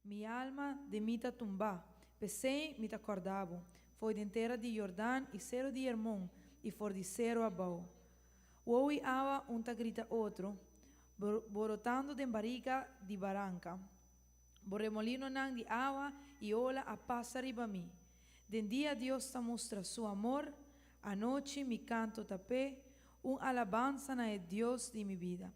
Mi alma den mi ta tumbá, p'esei mi ta kòrda bo, for den tera di Jordan i seru di Hermon i for di seru abou. Wou i awa un ta grita otro, borotando den bariga di baranka. Bo remolinonan di awa i ola a pasa riba mi. Den dia Dios ta mustra su amor, anochi mi kanto ta p'e, un alabansa na e Dios di mi bida.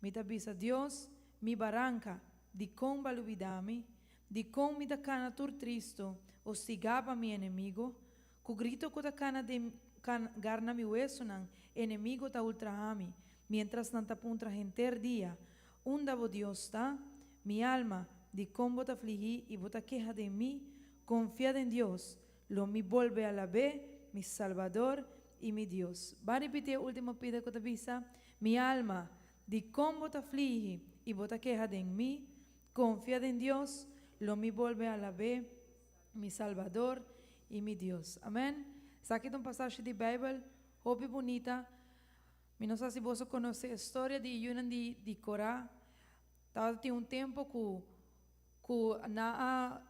Mi ta bisa Dios, mi baranka, dikon b'a lubidá mi? Dikon mi ta kana tur tristu, hostigá pa mi enemigo? Ku grito ku ta kana den garna mi wesunan, enemigo ta ultrahá mi, miéntras nan ta puntra henter dia, Unda bo Dios ta? Mi alma, dikon bo ta afligí i bo ta keha den mi? Konfia den Dios, lo mi bolbe alab'é, mi Salbador i mi Dios. Ban ripití e último pida ku ta bisa, Mi alma, dikon bo ta afligí i bo ta keha den mi? Konfia den Dios, lo mi bolbe alab'é, mi Salbador i mi Dios. Amèn. Esaki ta un pasashi di Beibel hopi bunita. Mi no sa si boso konosé e storia di e yunan di di Korá. Tabata tin un tempu ku ku nan a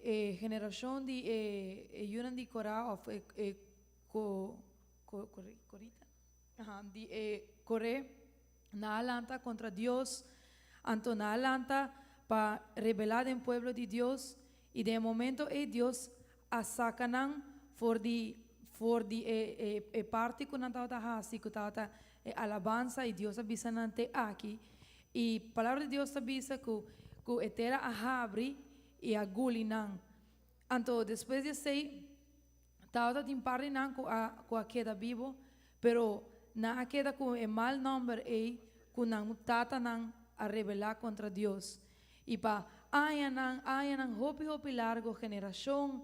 e generashon di e e yunan di Korá òf e e ko ko korita aha di e Koré nan a lanta kontra Dios anto nan a lanta pa rebelá den pueblo di Dios i den e momento ei Dios a saka nan for di for di e e e parti ku nan tabata hasi ku tabata e alabansa i Dios a bisa nan te aki i palabra di Dios ta bisa ku ku e tera a habri i a guli nan anto despues di esei tabata tin par di nan ku a ku a keda bibo pero nan a keda ku e mal nòmber ei ku nan tatanan a rebelá kontra Dios I pa añanan, añanan hopi hopi largo, generashon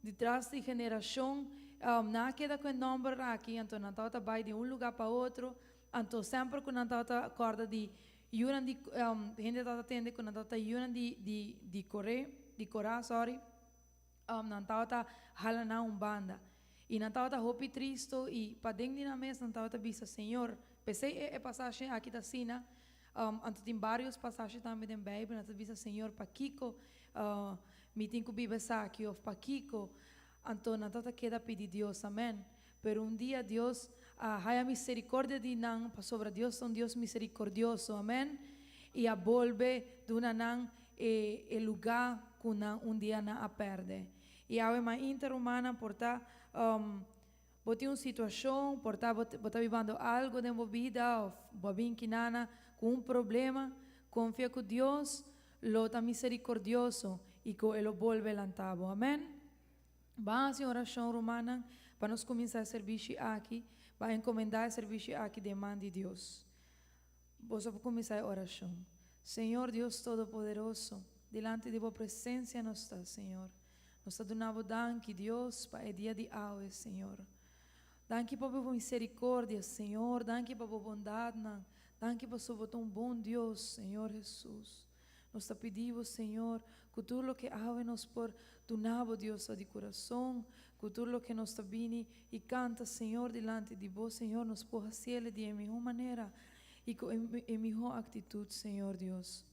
di tras di generashon, nan a keda ku e nòmber aki, anto nan tabata bai di un lugá pa otro, anto semper ku nan tabata kòrda di yunan di, hende tabata tende ku nan tabata yunan di di di Koré, di Korá, sòri, nan tabata hala nan un banda. I nan tabata hopi tristo i paden di nan mes nan tabata bisa, Señor, p'esei e e pasashi aki ta asina, Anto tin barios pasashi tambe den Bijbel nan ta bisa Señor pakiko mi tin ku biba esaki of pakiko anto nan ta keda pidi Dios amen pero un dia Dios a haya misericordia di nan pasobra Dios ta un Dios misericordioso amen y a bolbe duna nan e e luga ku nan un dia nan a perde y awe mainta rumannan por ta Bo tin un situashon, por ta bo ta bibando algo den bo bida òf bo a bin kinana ku un problema, konfia ku Dios lo ta miserikordioso i ku e lo bolbe lanta bo. Amèn. Ban hasi un orashon, rumannan, pa nos kuminsá e sèrbishi aki. Ban enkomendá e sèrbishi aki den man di Dios. Boso por kuminsá e orashon. Señor Dios Todopoderoso, dilanti di bo presensia nos ta, Señor. Nos ta duna bo danki, Dios, pa e dia di awe, Señor. Danki pa bo misericordia, Señor. Danki pa bo bondadnan. Danki pasobra bo ta un bon Dios, Señor Jesus. Nos ta pidi bo, Señor, cu tur loke awe nos por duna bo, Dios, ta di curason, cu tur loke nos ta bini y canta, Señor, dilanti di bo, Señor, nos por haciele di e miho manera y cu e miho actitud, Señor Dios.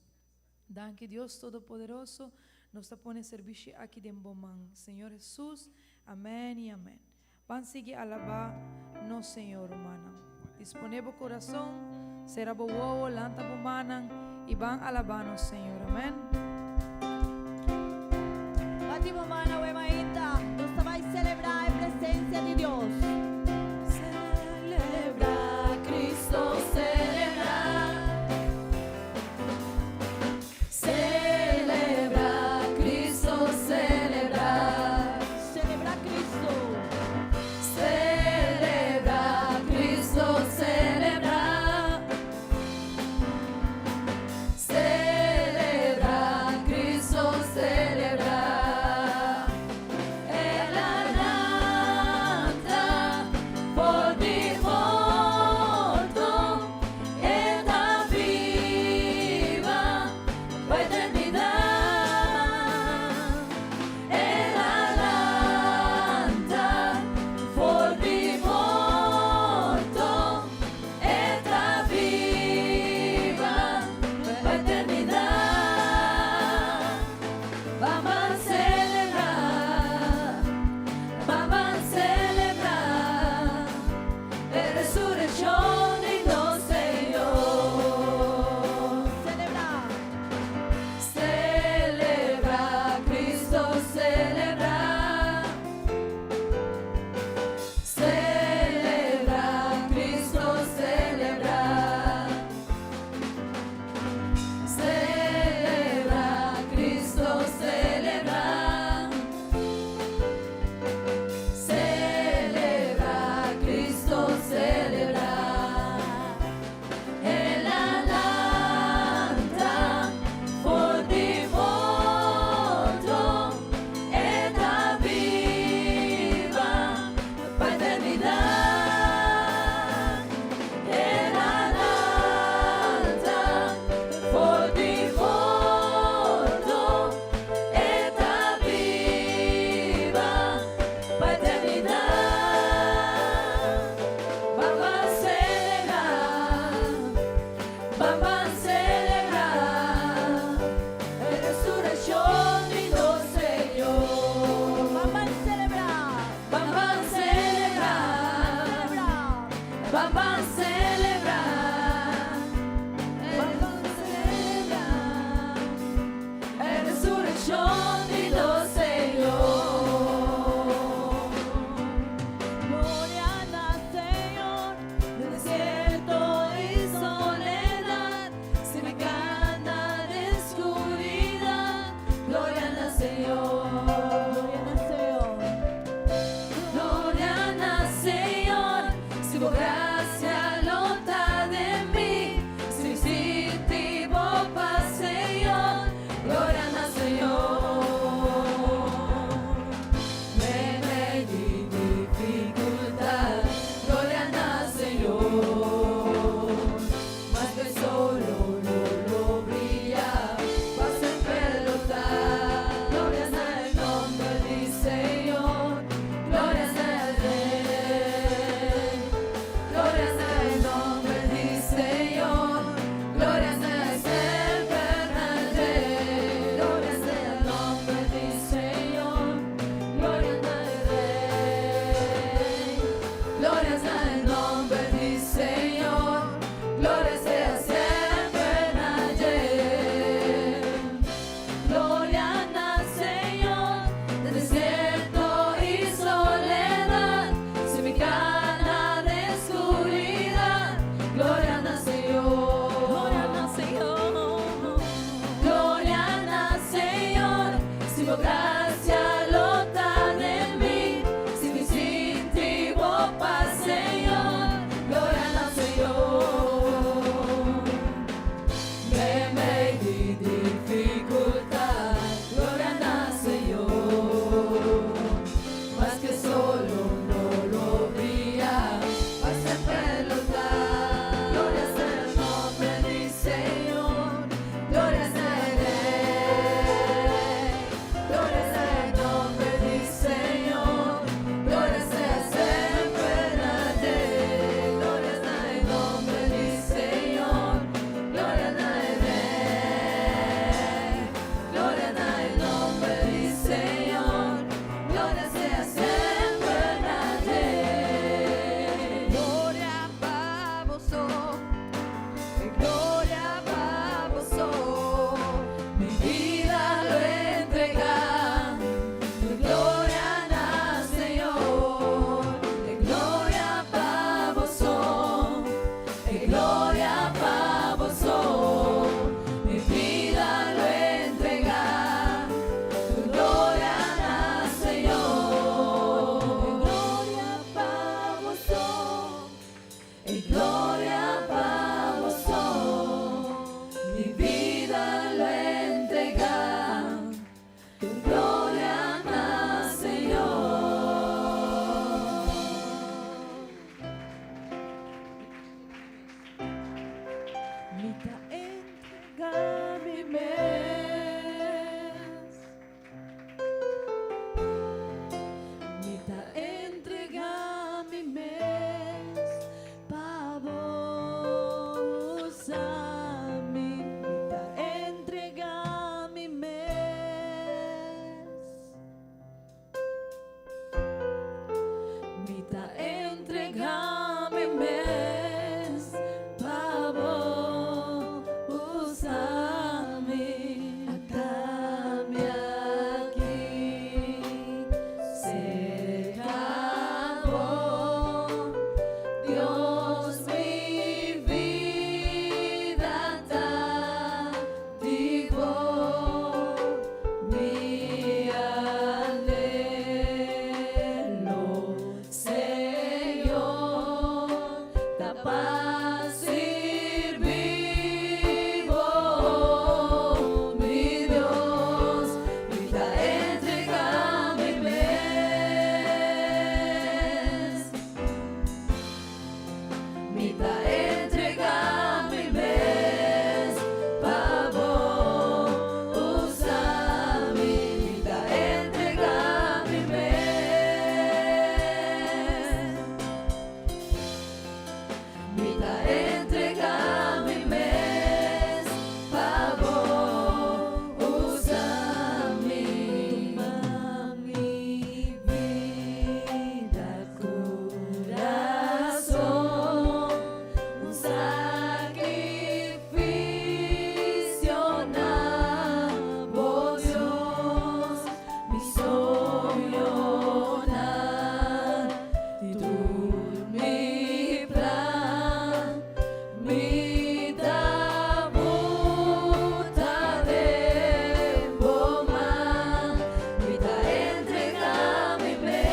Danki Dios Todopoderoso, nos ta pone servishi aki den bo man, Señor Jesus, amen y amen. Ban sigui alabá nos Señor, rumannan. Disponé bo kurason, sera bo wowo, lanta bo mannan i ban alabá nos Señor. Amèn. Bati bo man awe mainta, nos ta bai selebrá e presensia di Dios. Selebrá Cristo, selebrá. Celebra Cristo, celebra. Celebra Cristo. Celebra Cristo, celebra. Celebra Cristo, celebra. Mi bida lo entregá, tur gloria na Señor. Mi ta entregá mi mes. Mi ta entregá mi mes pa bo usa mi. Mi ta entregá mi mes. Mi ta entregá mi mes pa bo usa mi. Ata mi aki serka bo, Dios mi bida ta di bo, mi anhelo, Señor, ta pa sirbi bo, mi Dios, mi ta entregá mi mes. Mi ta entregá mi mes pa bo usa mi. Mi ta entregá mi mes. Mi ta entregá mi mes pa bo usa mi. Tuma mi bida, kurason, un sakrifisio na bo Dios, mi soñonan, tur mi plan, mi ta buta den bo man, mi ta entregá mi mes.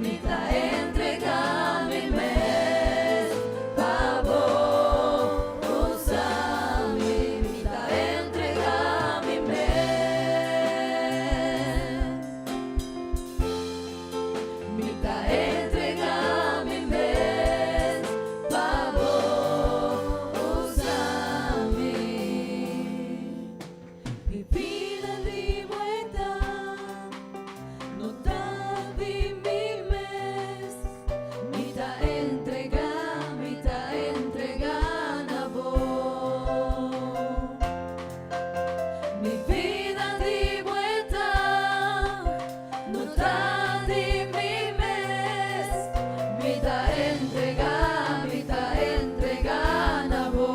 Mi ta entregá mi mes pa bo usa mi. Mi ta entregá mi mes. Mi ta entregá mi mes pa bo usa mi. Mi bida di bo e ta, no ta di mi mes. Mi ta entregá, mi ta entregá na bo. Mi bida di bo e ta, no ta di mi mes. Mi ta entregá, mi ta entregá na bo.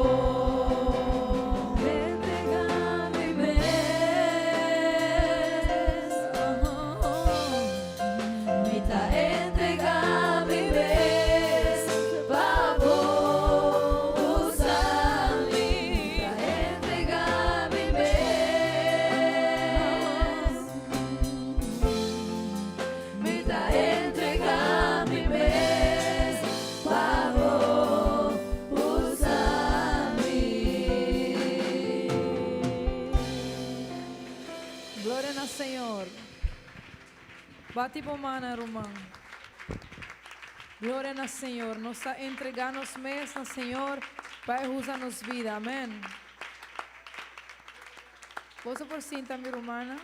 Entregá mi mes. Mi ta entregá mi mes pa bo usa mi. Mi ta entregá mi mes. Mi ta entregá mi mes pa bo usa mi. Gloria na Señor. Bati bo man, ruman. Gloria na Señor. Nos ta entregá nos mes na Señor pa usa nos bida. Amèn. Boso por sinta, mi rumannan.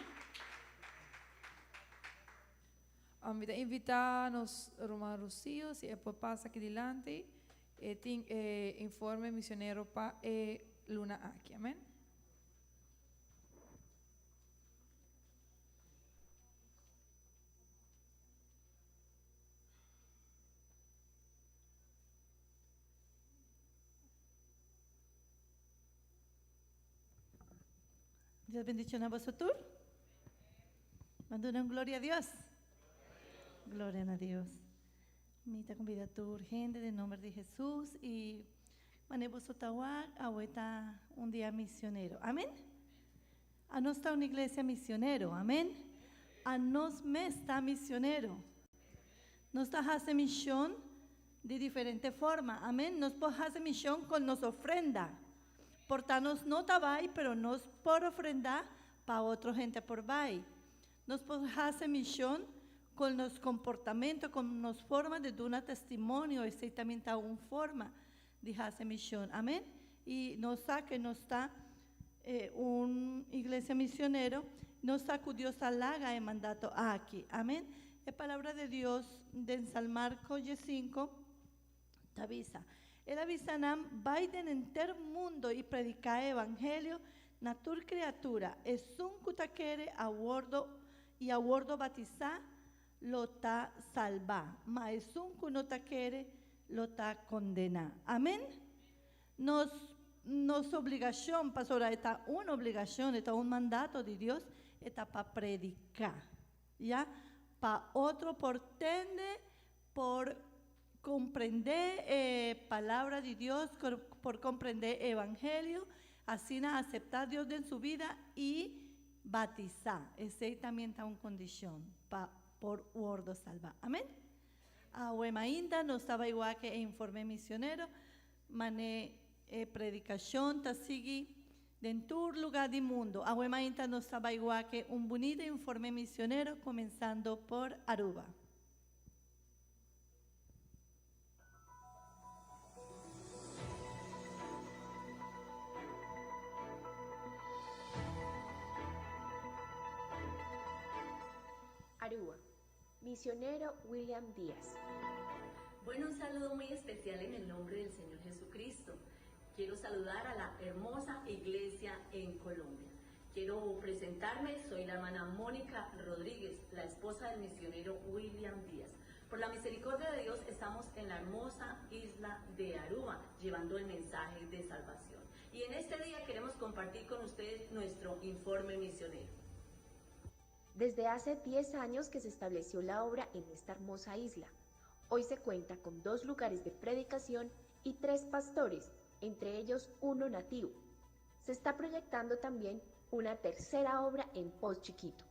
Mi ta invitá nos ruman Rocio, si e por pasa aki dilanti, e tin e informe misionero pa e luna aki. Amèn. Dios bendiciona boso tur. Manda un gloria a Dios. Gloria na Dios. Mi ta convida tur hende den nomber di Jesus y mane boso ta wak awe ta un dia misionero. Amen. Anos ta un iglesia misionero. Amen. Anos mes ta misionero. Nos ta haci mision. Di diferente forma. Amèn. Nos por hasi mishon ku nos ofrenda. Por ta nos no ta bai, pero nos por ofrendá pa otro hende por bai. Nos por hasi mishon ku nos komportamentu, ku nos forma di duna testimonio, esei tambe ta un forma di hasi mishon. Amèn. I nos sa ku nos ta un iglesia misionero, nos sa ku Dios a laga e mandato aki. Amèn. E palabra di Dios den San Marko 5 ta bisa. El a bisa nan, bai den henter mundu i prediká evangelio na tur kriatura. Esun ku ta kere a wòrdu i a wòrdu batisá lo ta salbá. Ma esun ku no ta kere lo ta kondená. Amèn. Nos obligashon, pastora, ta un obligashon, ta un mandato di Dios, ta pa prediká. Ya? Pa otro por tende, por komprendé palabra di Dios, por komprendé evangelio, asina aseptá Dios den su bida i batisá. Esei tambe ta un kondishon pa por wòrdu salbá. Amèn? Awe mainta nos tabata igual ku e informe misionero, manera e predikashon ta sigui den tur lugá di mundu. Awe mainta nos tabata igual ku un bunita informe misionero, kuminsando por Aruba. Aruba. Misionero William Díaz. Bueno, un saludo muy especial en el nombre del Señor Jesucristo. Quiero saludar a la hermosa iglesia en Colombia. Quiero presentarme, soy la hermana Mónica Rodríguez, la esposa del misionero William Díaz. Por la misericordia de Dios estamos en la hermosa isla de Aruba, llevando el mensaje de salvación. Y en este día queremos compartir con ustedes nuestro informe misionero. Desde hace 10 años que se estableció la obra en esta hermosa isla. Hoy se cuenta con dos lugares de predicación y tres pastores, entre ellos uno nativo. Se está proyectando también una tercera obra en Pos Chiquito.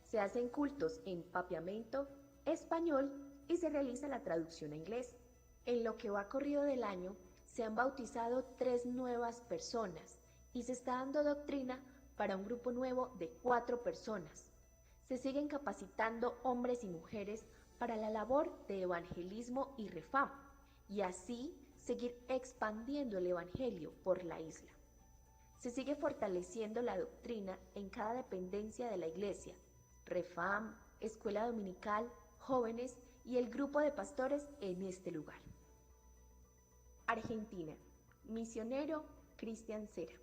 Se hacen cultos en papiamento, español y se realiza la traducción a inglés. En lo que va corrido del año, se han bautizado tres nuevas personas y se está dando doctrina para un grupo nuevo de cuatro personas. Se siguen capacitando hombres y mujeres para la labor de evangelismo y refam, y así seguir expandiendo el evangelio por la isla. Se sigue fortaleciendo la doctrina en cada dependencia de la iglesia, Refam, escuela dominical, jóvenes y el grupo de pastores en este lugar. Argentina, misionero Cristian Cera.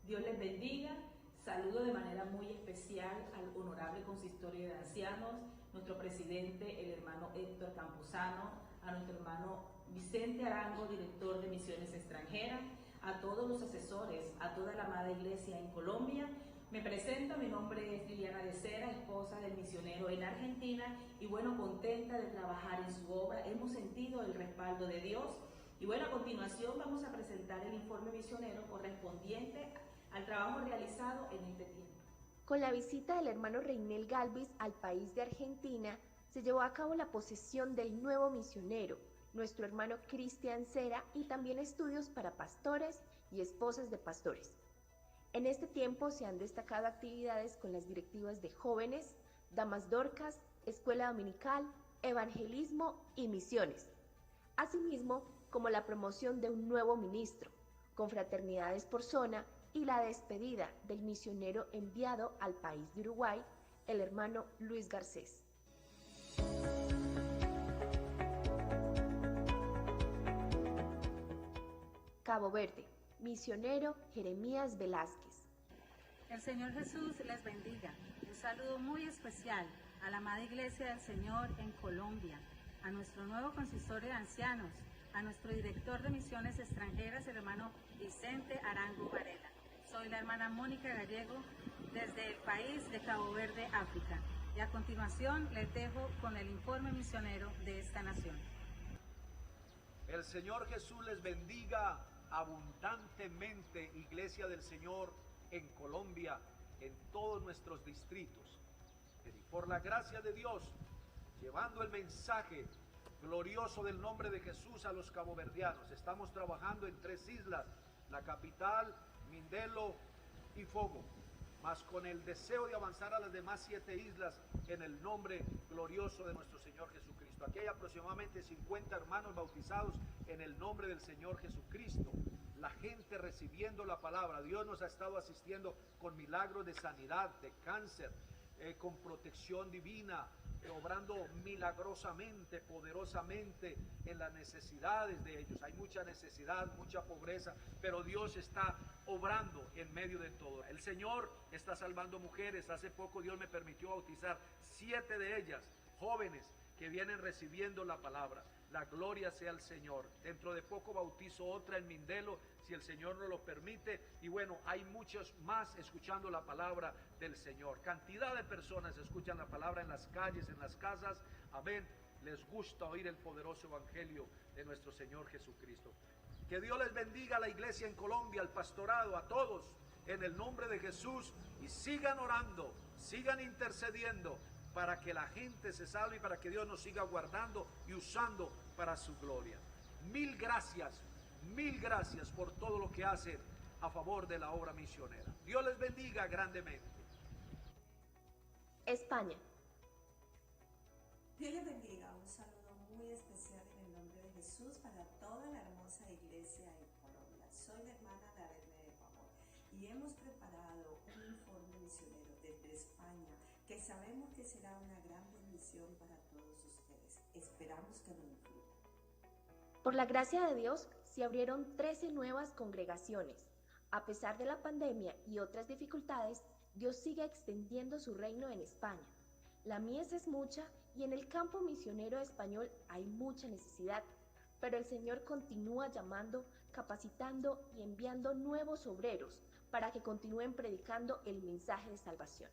Dios les bendiga. Saludo de manera muy especial al honorable consistorio de ancianos, nuestro presidente, el hermano Héctor Campuzano, a nuestro hermano Vicente Arango, director de Misiones Extranjeras, a todos los asesores, a toda la amada iglesia en Colombia. Me presento, mi nombre es Liliana de Cera, esposa del misionero en Argentina, y bueno, contenta de trabajar en su obra. Hemos sentido el respaldo de Dios. Y bueno, a continuación vamos a presentar el informe misionero correspondiente al trabajo realizado en este tiempo. Con la visita del hermano Reinel Galvis al país de Argentina, se llevó a cabo la posesión del nuevo misionero, nuestro hermano Cristian Cera, y también estudios para pastores y esposas de pastores. En este tiempo se han destacado actividades con las directivas de jóvenes, damas dorcas, escuela dominical, evangelismo y misiones. Asimismo, como la promoción de un nuevo ministro, confraternidades por zona y la despedida del misionero enviado al país de Uruguay, el hermano Luis Garcés. Cabo Verde, misionero Jeremías Velázquez. El Señor Jesús les bendiga. Un saludo muy especial a la amada Iglesia del Señor en Colombia, a nuestro nuevo consistorio de ancianos, a nuestro director de misiones extranjeras, el hermano Vicente Arango Varela. Soy la hermana Mónica Gallego desde el país de Cabo Verde, África. Y a continuación les dejo con el informe misionero de esta nación. El Señor Jesús les bendiga abundantemente, Iglesia del Señor en Colombia, en todos nuestros distritos. Y por la gracia de Dios, llevando el mensaje glorioso del nombre de Jesús a los caboverdianos. Estamos trabajando en tres islas, la capital, Mindelo y Fogo, mas con el deseo de avanzar a las demás siete islas en el nombre glorioso de nuestro Señor Jesucristo. Aquí hay aproximadamente 50 hermanos bautizados en el nombre del Señor Jesucristo. La gente recibiendo la palabra. Dios nos ha estado asistiendo con milagros de sanidad, de cáncer, eh, con protección divina, eh, obrando milagrosamente, poderosamente en las necesidades de ellos. Hay mucha necesidad, mucha pobreza, pero Dios está obrando en medio de todo. El Señor está salvando mujeres. Hace poco Dios me permitió bautizar siete de ellas, jóvenes que vienen recibiendo la palabra. La gloria sea al Señor. Dentro de poco bautizo otra en Mindelo, si el Señor nos lo permite. Y bueno, hay muchos más escuchando la palabra del Señor. Cantidad de personas escuchan la palabra en las calles, en las casas. Amén. Les gusta oír el poderoso evangelio de nuestro Señor Jesucristo. Que Dios les bendiga a la iglesia en Colombia, al pastorado, a todos, en el nombre de Jesús. Y sigan orando, sigan intercediendo para que la gente se salve y para que Dios nos siga guardando y usando para su gloria. Mil gracias, mil gracias por todo lo que hacen a favor de la obra misionera. Dios les bendiga grandemente. España. Dios les bendiga. Un saludo muy especial en el nombre de Jesús para toda la hermosa iglesia en Colombia. Soy la hermana Laverne de Pavón y hemos preparado un informe misionero desde España que sabemos que será una gran bendición para todos ustedes. Esperamos que lo disfruten. Por la gracia de Dios, se abrieron 13 nuevas congregaciones. A pesar de la pandemia y otras dificultades, Dios sigue extendiendo su reino en España. La mies es mucha y en el campo misionero español hay mucha necesidad, pero el Señor continúa llamando, capacitando y enviando nuevos obreros para que continúen predicando el mensaje de salvación.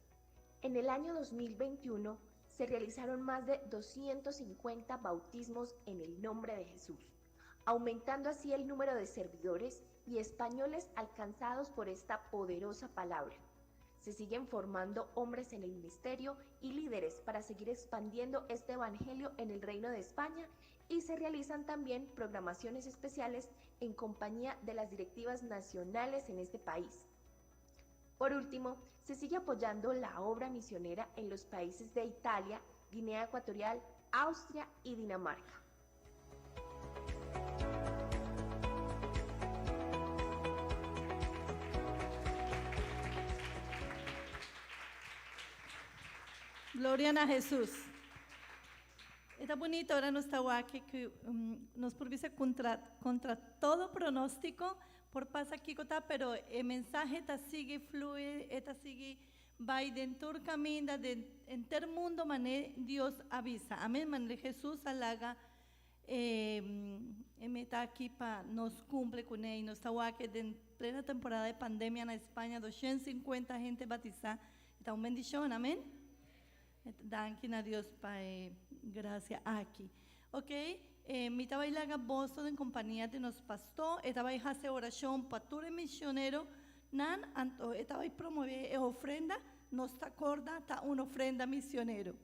En el año 2021 se realizaron más de 250 bautismos en el nombre de Jesús, aumentando así el número de servidores y españoles alcanzados por esta poderosa palabra. Se siguen formando hombres en el ministerio y líderes para seguir expandiendo este evangelio en el Reino de España y se realizan también programaciones especiales en compañía de las directivas nacionales en este país. Por último, se sigue apoyando la obra misionera en los países de Italia, Guinea Ecuatorial, Austria y Dinamarca. Gloria a Jesús. Ta bunita ora nos ta aki ku um, nos por bisa kontra, kontra todo pronóstiko por pasa kiko ta, pero e mensahe ta sigui flui, ta sigui bai den tur kaminda den henter mundu manera Dios a bisa. Amèn. Manera Jesus a laga eh, meta aki pa nos kumpli kuné i nos ta aki den pleno temporada di pandemia na Spaña, 250 hende batisá. Ta un bendishon, amèn. Danki na Dios pa e grasia aki. Ok, eh, mi ta bai laga boso den kompania di nos pastor, e ta bai hasi orashon pa tur misioneronan, anto e ta bai promové e ofrenda, nos ta kòrda ta un ofrenda misionero.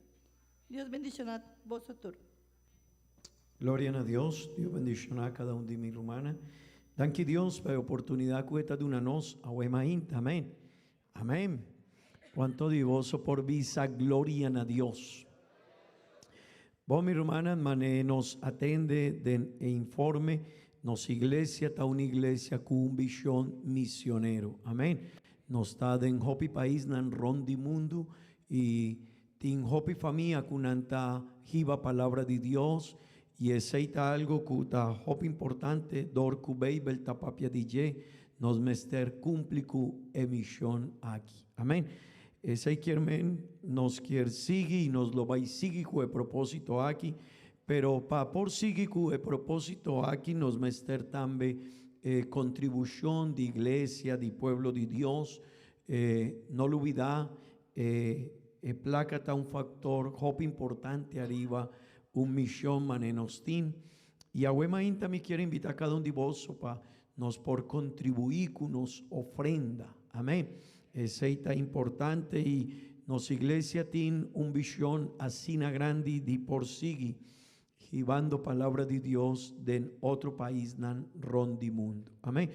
Dios bendishoná boso tur. Gloria na Dios, Dios bendishoná kada un di mi rumannan. Danki Dios pa e oportunidat ku ta duna nos, awe mainta, amèn. Amèn. Kuantu di boso por bisa gloria na Dios. Bon, mi rumannan, manera nos a tende den informe, nos iglesia ta un iglesia ku un vishon misionero. Amèn. Nos ta den hopi paisnan rònt di mundu i tin hopi famia ku nan ta hiba palabra di Dios i esei ta algu ku ta hopi importante dor ku Beibel ta papia di dje nos mester kumpli ku e mishon aki. Amèn. Esei kier men nos kier sigui i nos lo bai sigui ku e propósito aki, pero pa por sigui ku e propósito aki nos mester tambe eh, kontribushon di iglesia, di pueblo di Dios. Eh, no lubidá e, e plaka ta un faktor hopi importante ariba un mishon manera nos tin. I awe mainta mi kier invitá kada un di boso pa nos por kontribuí ku nos ofrenda. Amèn. Esei ta importante i nos iglesia tin un vishon asina grandi di por sigui. hibando palabra di Dios den otro paisnan rond di mundo. Amen.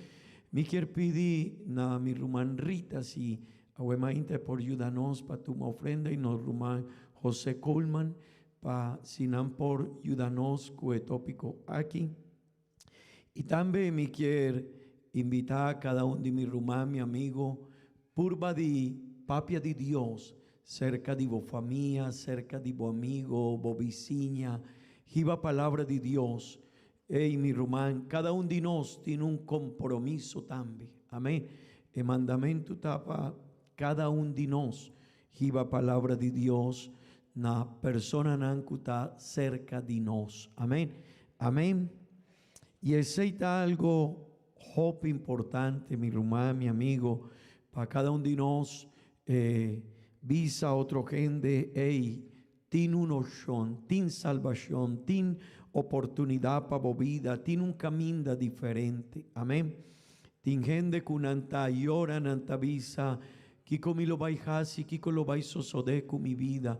Mi kier pidi na mi ruman Rita si awe mainta e por yuda nos pa tuma ofrenda y nos ruman Jose Koolman pa si nan por yuda nos cu e topico aki. Y tambe mi kier invita cada un di mi ruman, mi amigo, purba di papia di Dios cerca di bo famia, cerca di bo amigo, bo bisiña, hiba palabra di Dios. Ey, mi ruman, cada un di nos tin un compromiso tambe. Amen. E mandamento ta pa cada un di nos hiba palabra di Dios na personanan cu ta cerca di nos. Amen. Amen. Y esey ta algo hopi importante, mi ruman, mi amigo, pa cada un di nos eh, bisa otro hende, ey, tin un opcion, tin salbacion, tin oportunidad pa bo bida, tin un caminda diferente. Amen. Tin hende cu nan ta yora, nan ta bisa, Kico mi lo bay haci, kico lo bay sosode cu mi bida?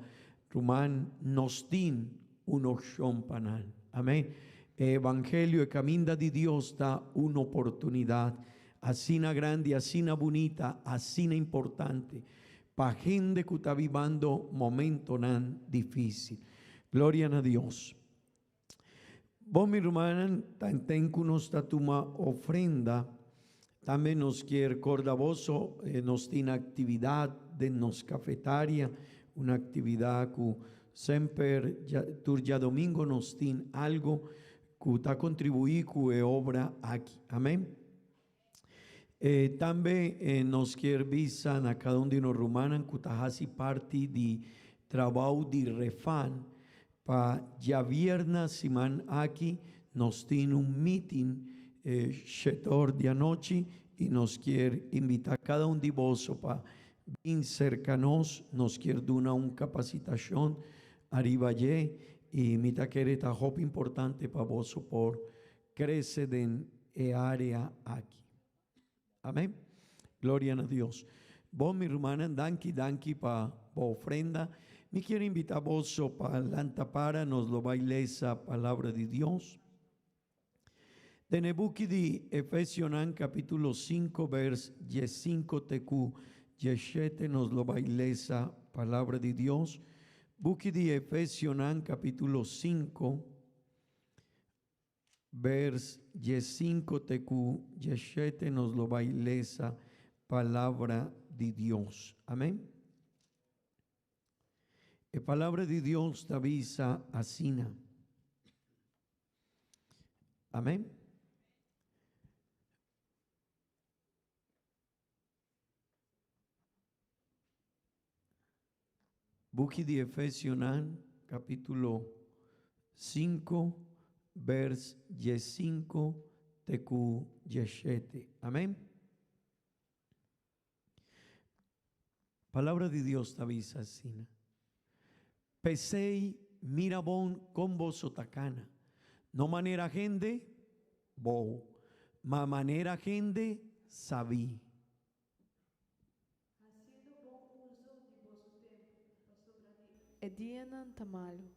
Ruman, nos tin un opcion pa nan. Amen. E evangelio, e caminda di Dios ta un oportunidad asina grandi, asina bunita, asina importante pa hende cu ta bibando momentonan dificil. Gloria na Dios. Bon mi rumannan, tanten cu nos ta tuma ofrenda, tambe nos kier corda boso, nos tin actividad den nos cafetaria, un actividad cu semper tur djadomingo nos tin algo cu ta contribui cu e obra aki. Amen. Tambe nos kier bisa na cada un di nos rumannan cu ta haci parti di trabao di Refan pa djavierna siman aki nos tin un meeting shetor di anochi y nos kier invita cada un di boso pa bin cerca nos, nos kier duna un capacitacion ariba dje y mi ta kere ta hopi importante pa boso por Crece den e area aki. Amen. Gloria na Dios. Bon mi rumannan, danki danki pa bo ofrenda. Mi kier invita boso pa lanta para, nos lo bai lesa palabra di Dios. Den e buki di Efesionan capitulo 5 vers 15 te cu 17 nos lo bai lesa palabra di Dios. Buki di Efesionan capitulo 5 Vers 15 te ku 17 nos lo bai lesa palabra di Dios. Amen. E palabra di Dios ta bisa asina. Amen. Buki di Efesionan capítulo 5 vers 15 te ku 17. Amen. Palabra di Dios ta bisa asina. P'esei mira bon kon boso ta kana, no manera hende bou, ma manera hende sabí. Hasiendo bon uso di boso tempu, pasobra di e dianan ta malu.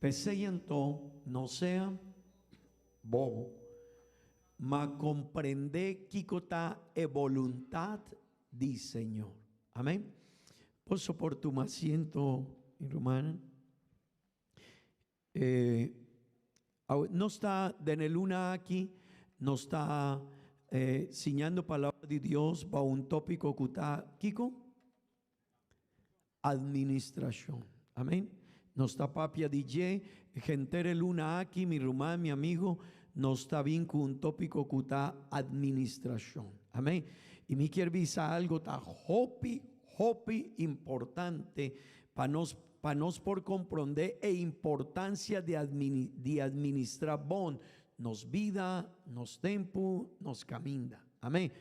P'esei anto no sea bobo, ma komprendé kiko ta e boluntat di Señor. Amén. Boso por tuma asiento, mi rumannan. Eh, nos ta den e luna aki, nos ta eh, siñando palabra di Dios pa un tópico ku ta kiko? Administracion. Amén. Nos ta papia di dje, henter e luna aki, mi ruman, mi amigo, nos ta bin ku un tópiko ku ta administracion. Amén. I mi kier bisa algo ta hopi, hopi importante pa nos, pa nos por komprondé e importancia di di administra bon nos bida, nos tempu, nos kaminda. Amén.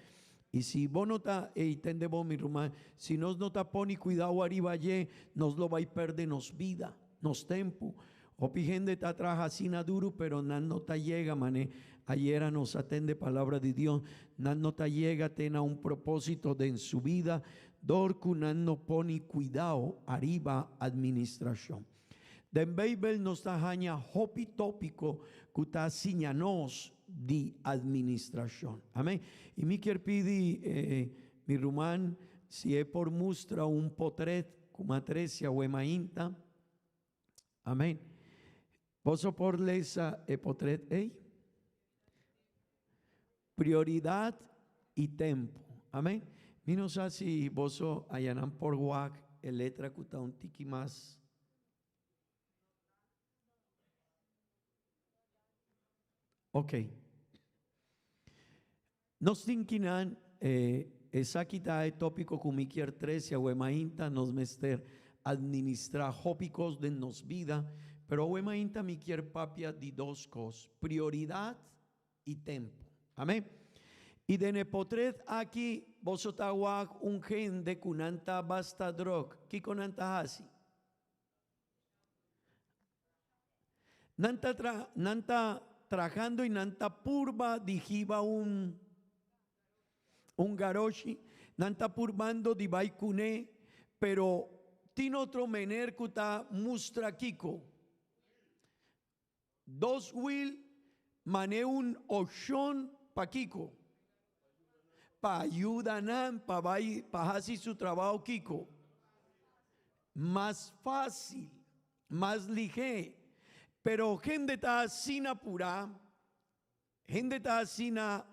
I si bo no ta, ey, tende bo mi ruman, si nos no ta pone cuidao ariba dje, nos lo bay perde nos bida, nos tempu. Hopi hende ta traha asina duru, pero nan no ta yega, mane ayera nos a tende palabra di Dios, nan no ta yega te na un proposito den su bida, dor cu nan no pone cuidao ariba administracion. Den Beibel nos ta haña hopi tópiko ku ta siña nos di administrashon. Amèn. I mi kier pidi mi ruman si e por mustra un potret ku m'a trese awe mainta. Amèn. Boso por lesa e potret ei? Prioridat i tempu. Amèn. Mi no sa si boso ayanan por wak e letra ku ta un tiki mas. Ok. Nos tin kinan, esaki ta e tópiko ku mi kier trese awe mainta, nos mester administrá hopi kos den nos bida, pero awe mainta mi kier papia di dos kos, prioridat i tempu. Amén. I den e potret aki boso ta wak un hende ku nan ta basta dròk. Kiko nan ta hasi? Nan ta tra, nan ta trahando y nan ta purba di hiba un un garoshi, nan ta purbando di bai cune, pero tin otro meneer cu ta mustra kico. Dos wiel mane un opcion pa kico? Pa yuda nan pa bai pa haci su trabao kico? Mas facil, mas lihe. Pero hende ta asina pura, hende ta asina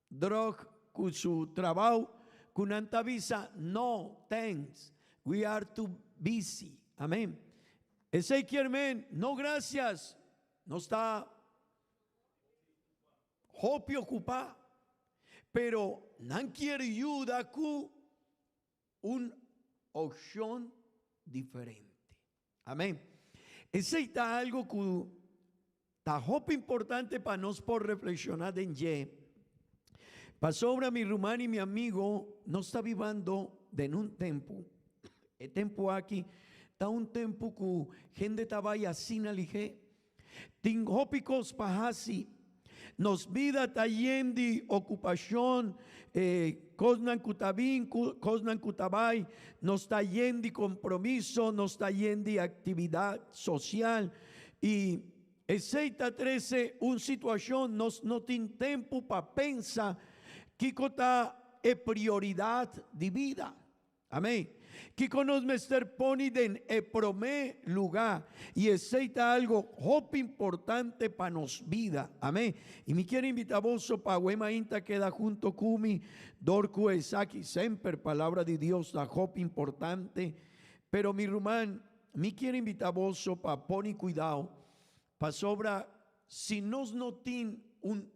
drog cu su trabao cu nan ta bisa no thanks, we are too busy. Amen. Esey kier men no gracias, nos ta hopi ocupa, pero nan kier yuda cu un opcion diferente. Amén. Esey ta algo cu ta hopi importante pa nos por reflexiona den dje. Pasobra mi ruman y mi amigo, nos ta bibando den un tempo. E tempo aki ta un tempo cu hende ta bay asina lihe. Tin hopi kos pa hasi. Nos bida ta yen di okupashon, kosnan ku ta bin, kosnan ku ta bai. Nos ta yen di kompromiso, nos ta yen di aktividat sosial. I esei ta trese un situashon nos no tin tempu pa pensa kiko ta e prioridat di bida. Amén. Kiko nos mester poni den e promé lugá? I esei ta algo hopi importante pa nos bida. Amén. I mi kier invitá boso pa awe mainta keda hunto ku mi dor ku esaki semper palabra di Dios ta hopi importante. Pero mi ruman, mi kier invitá boso pa poni kuidao, pasobra si nos no tin un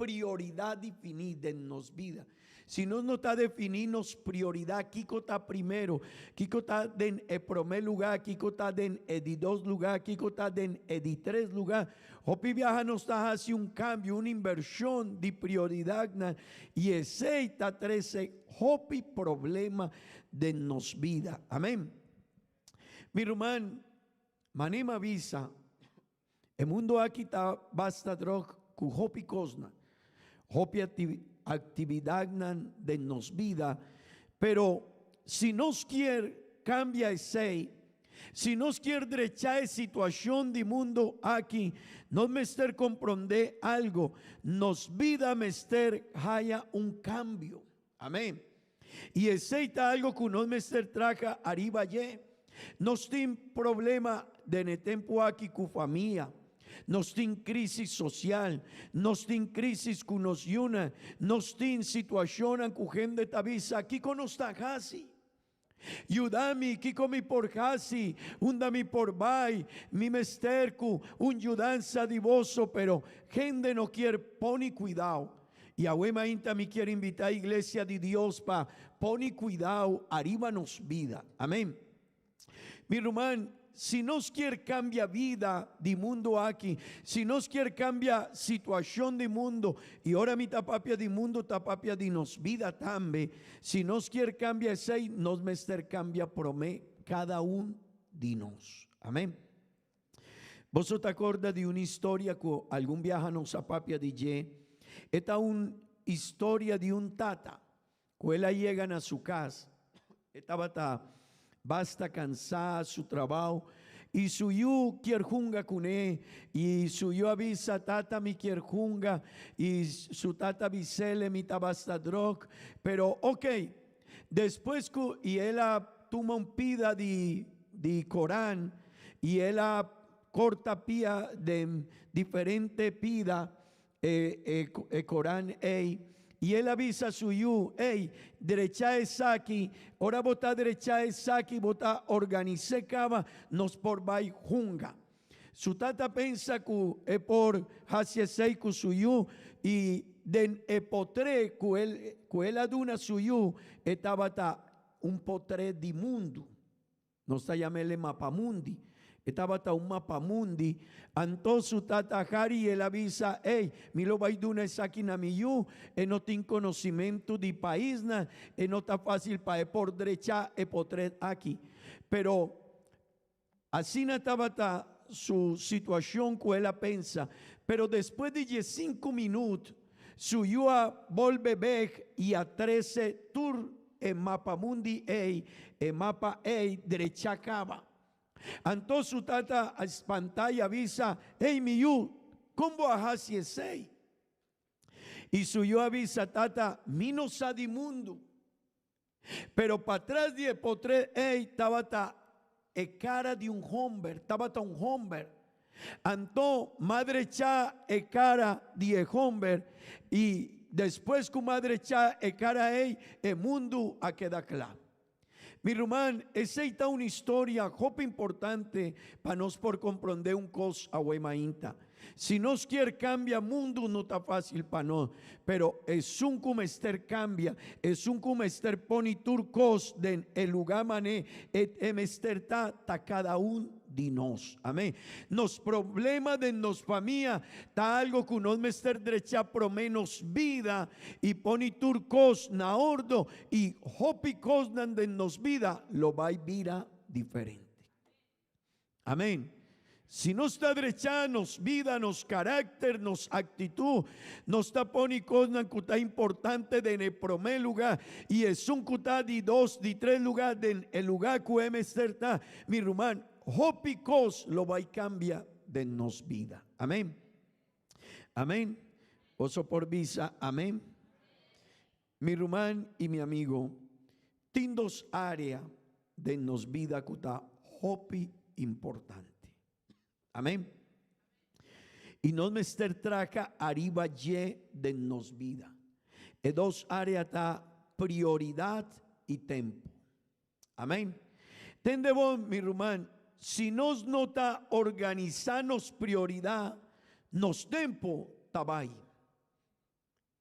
Prioridat definí den nos bida. Si nos no ta definí nos prioridat, kiko ta primero, kiko ta den e promé lugá, kiko ta den e di dos lugá, kiko ta den e di tres lugá, hopi biaha nos ta hasi un kambio, un invershon di prioridatnan i esei ta trese hopi problema den nos bida. Amèn. Mi ruman, manera mi a bisa, E mundo aki ta basta drog ku hopi kosnan, hopi aktividatnan den nos bida, pero si nos kier kambia esei, si nos kier drecha e situashon di mundo aki, nos mester komprondé algo, nos bida mester haya un kambio. Amén. I esei ta algo ku nos mester traha ariba dje. Nos tin problema den e tempu aki ku famia. Nos tin crisis social. Nos tin crisis ku nos yunan. Nos tin situacionnan ku hende ta bisa, Kiko nos ta hasi? Yuda mi, kiko mi por hasi? Unda mi por bai? Mi mester ku un yudansa di boso, pero hende no kier poni kuidao. I awe mainta mi kier invita iglesia di Dios pa poni kuidao ariba nos bida. Amen. Mi ruman, si nos kier cambia vida di mundo aki, si nos kier cambia situacion di mundo, y ora mi ta papia di mundo ta papia di nos vida tambe, si nos kier cambia esey, nos mester cambia prome cada un di nos. Amen. Boso ta corda di un historia cu algun biaha nos a papia di dje? E ta un historia di un tata Ku el a yega na su kas, e tabata basta kansá su trabou. I su yu kier hunga kuné, i su yu a bisa, Tata, mi kier hunga, i su tata a bis'ele, Mi ta basta dròk, pero ok. Despues ku i el a tuma un pida di di koran i el a korta pia den diferente pida e e e koran ei, i el a bisa su yu, Ei, drecha esaki, ora bo ta drecha esaki bo ta organis'é kaba, nos por bai hunga. Su tata pensa ku e por hasi esei ku su yu i den e potré ku el ku el a duna su yu e tabata un potré di mundu. Nos ta yama el e mapamundi. E tabata un mapamundi. Anto su tata hari i el a bisa, Ey, mi lo bai duna esaki na mi yu, e no tin konosimentu di paisnan, e no ta fásil pa e por drecha e potrèt aki. Pero Asina tabata su situacion cu el a pensa, pero despues di diescinco minuut su yu a bolbe bek y a trece tur e mapamundi ey, e mapa ey drecha caba. Anto su tata a spanta y a bisa, Hey mi yu, con bo a haci esey? Y su yu a bisa, Tata, mi no sa di mundu. Pero patras di e potret ei tabata e cara di un homber, tabata un homber. Anto m'a drecha e cara di e homber y despues cu m'a drecha e cara ei, e mundu a keda cla. Mi ruman, esei ta un historia hopi importante pa nos por comprende un cos awe mainta. Si nos kier cambia mundu no ta facil pa nos, pero esun cu mester cambia, esun cu mester poni tur cos den e luga mane e e mester ta, ta cada un di nos. Amen. Nos problema den nos famia ta algo cu nos mester drecha prome nos bida y poni tur cos na ordo y hopi cosnan den nos bida lo bay bira diferente. Amén. Si nos ta drecha nos bida, nos carácter, nos actitud, nos ta poni cosnan cu ta importante den e prome lugar y esun cu ta di dos, di tres lugar den e lugar cu e mester ta, mi ruman, hopi cos lo bay cambia den nos bida. Amén. Amén. Boso por bisa amén. Mi ruman i mi amigo, tin dos área den nos bida ku ta hopi importante. Amén. I nos mester traka ariba dje den nos bida. E dos área ta prioridat i tempu. Amén. Tende bon, mi ruman, si nos no ta organisá nos prioridat, nos tempu ta bai.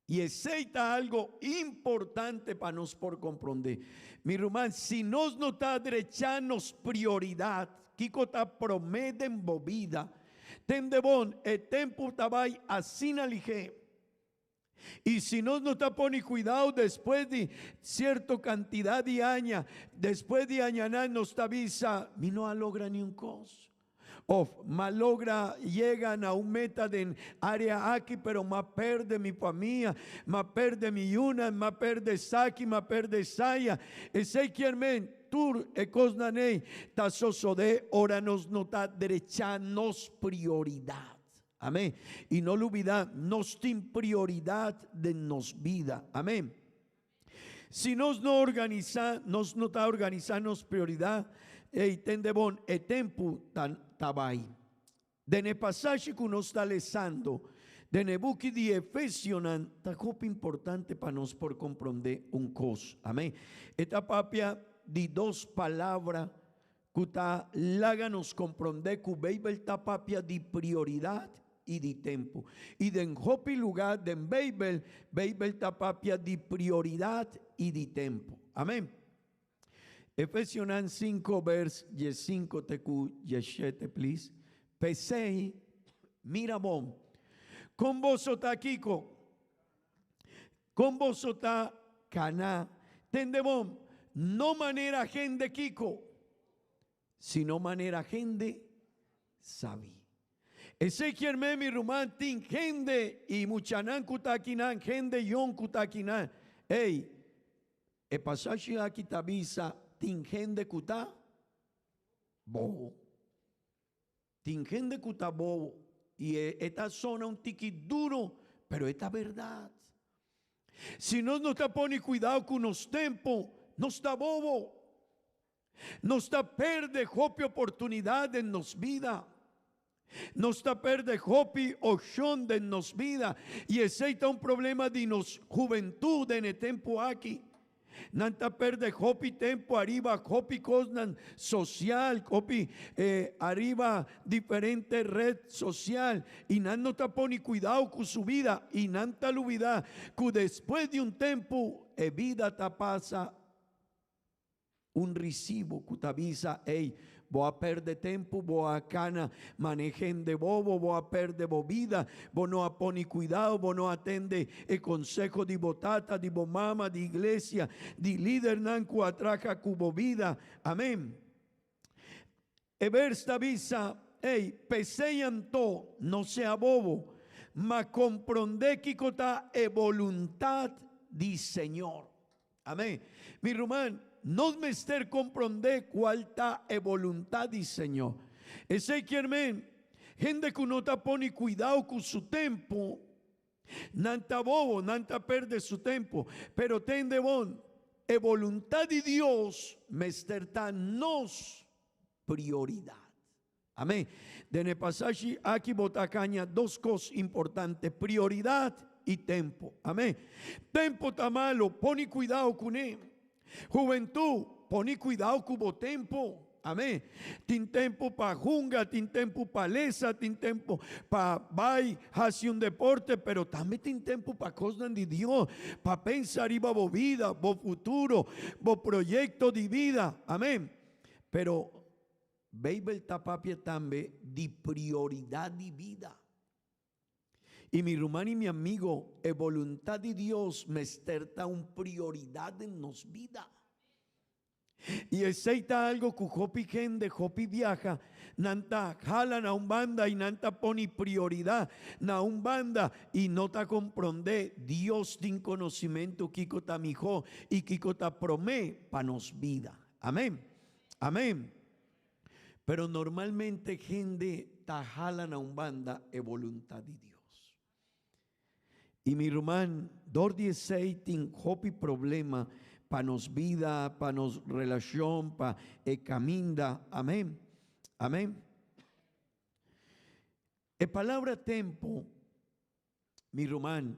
I esei ta algo importante pa nos por komprondé. Mi ruman, si nos no ta drechá nos prioridat, kiko ta promé den bo bida, tende bon, e tempu ta bai asina lihé. I si nos no ta pone kuidou despues di sierto kantidat di aña, despues di añanan nos ta bisa, Mi no a logra niun kos. Of, m'a logra yega na un meta den área aki, pero m'a perde mi famia, m'a perde mi yunan, m'a perde esaki, m'a perde esaya. Esei kier men tur e kosnan ei ta sosodé ora nos no ta drechá nos prioridat. Amén. I no lubidá, nos tin prioridat den nos bida. Amén. Si nos no organisá, nos no ta organisá nos prioridat, ei tende bon, e tempu ta ta bai. Den e pasashi ku nos ta lesando den e buki di Efesionan ta hopi importante pa nos por komprondé un kos. Amén. E ta papia di dos palabra ku ta laga nos komprondé ku Beibel ta papia di prioridat i di tempu. I den hopi lugá den Beibel, Beibel ta papia di prioridat i di tempu. Amén. Efesionan sinku bers diesinku te ku dieshete, please. P'esei, mira bon, kon boso ta kiko? Kon boso ta kana? Tende bon, no manera hende kiko, sino manera hende sabí. Esei kier men, mi ruman, tin hende i muchanan ku ta akinan, hende yon ku ta akinan. Ey, e pasashi aki ta bisa tin hende ku ta bobo. Tin hende ku ta bobo i e ta sona un tiki duro, pero e ta bèrdat. Si nos no ta pone kuidou ku nos tempu, nos ta bobo. Nos ta perde hopi oportunidat den nos bida. Nos ta perde hopi opshon den nos bida i esei ta un problema di nos hubentut den e tempu aki. Nan ta perde hopi tempu ariba hopi kosnan sosial, hopi ariba diferente red sosial i nan no ta pone kuidou ku su bida i nan ta lubida ku despues di un tempu e bida ta pasa. Un risibo ku ta bisa, Ey, bo a perde tempu, bo a kana mane hende bobo, bo a perde bo bida, bo no a pone kuidao, bo no a tende e konseho di bo tata, di bo mama, di iglesia, di lidernan ku a traha ku bo bida. Amen. E bers ta bisa, Ey, p'esei anto, no sea bobo, ma komprondé kiko ta e boluntat di Señor. Amén. Mi ruman, nos mester komprondé kual ta e boluntat di Señor. Esei kier men, hende ku no ta pone kuidao ku su tempu, nan ta bobo, nan ta perde su tempu. Pero tende bon, e boluntat di Dios mester ta nos prioridat. Amén. Den e pasashi aki bo ta kaña dos kos importante, prioridat i tempu. Amén. Tempu ta malu, pone kuidao kuné. Hubentut, pone kuidao ku bo tempu. Amén. Tin tempu pa hunga, tin tempu pa lesa, tin tempu pa bai hasi un deporte, pero tambe tin tempu pa kosnan di Dios, pa pensa riba bo bida, bo futuro, bo proyekto di bida. Amén. Pero Beibel ta papia tambe di prioridat di bida. I mi ruman i mi amigo, e boluntat di Dios mester ta un prioridat den nos bida. I esei ta algo ku hopi hende, hopi biaha, nan ta hala na un banda i nan ta pone prioridat na un banda i no ta komprondé Dios tin konosimentu kiko ta mihó i kiko ta promé pa nos bida. Amén. Amén. Pero normalmente hende ta hala na un banda e voluntad di Dios. Y mi ruman, dor di esey tin hopi problema pa nos bida, pa nos relacion, pa e caminda. Amén. Amén. E palabra tempo Mi ruman,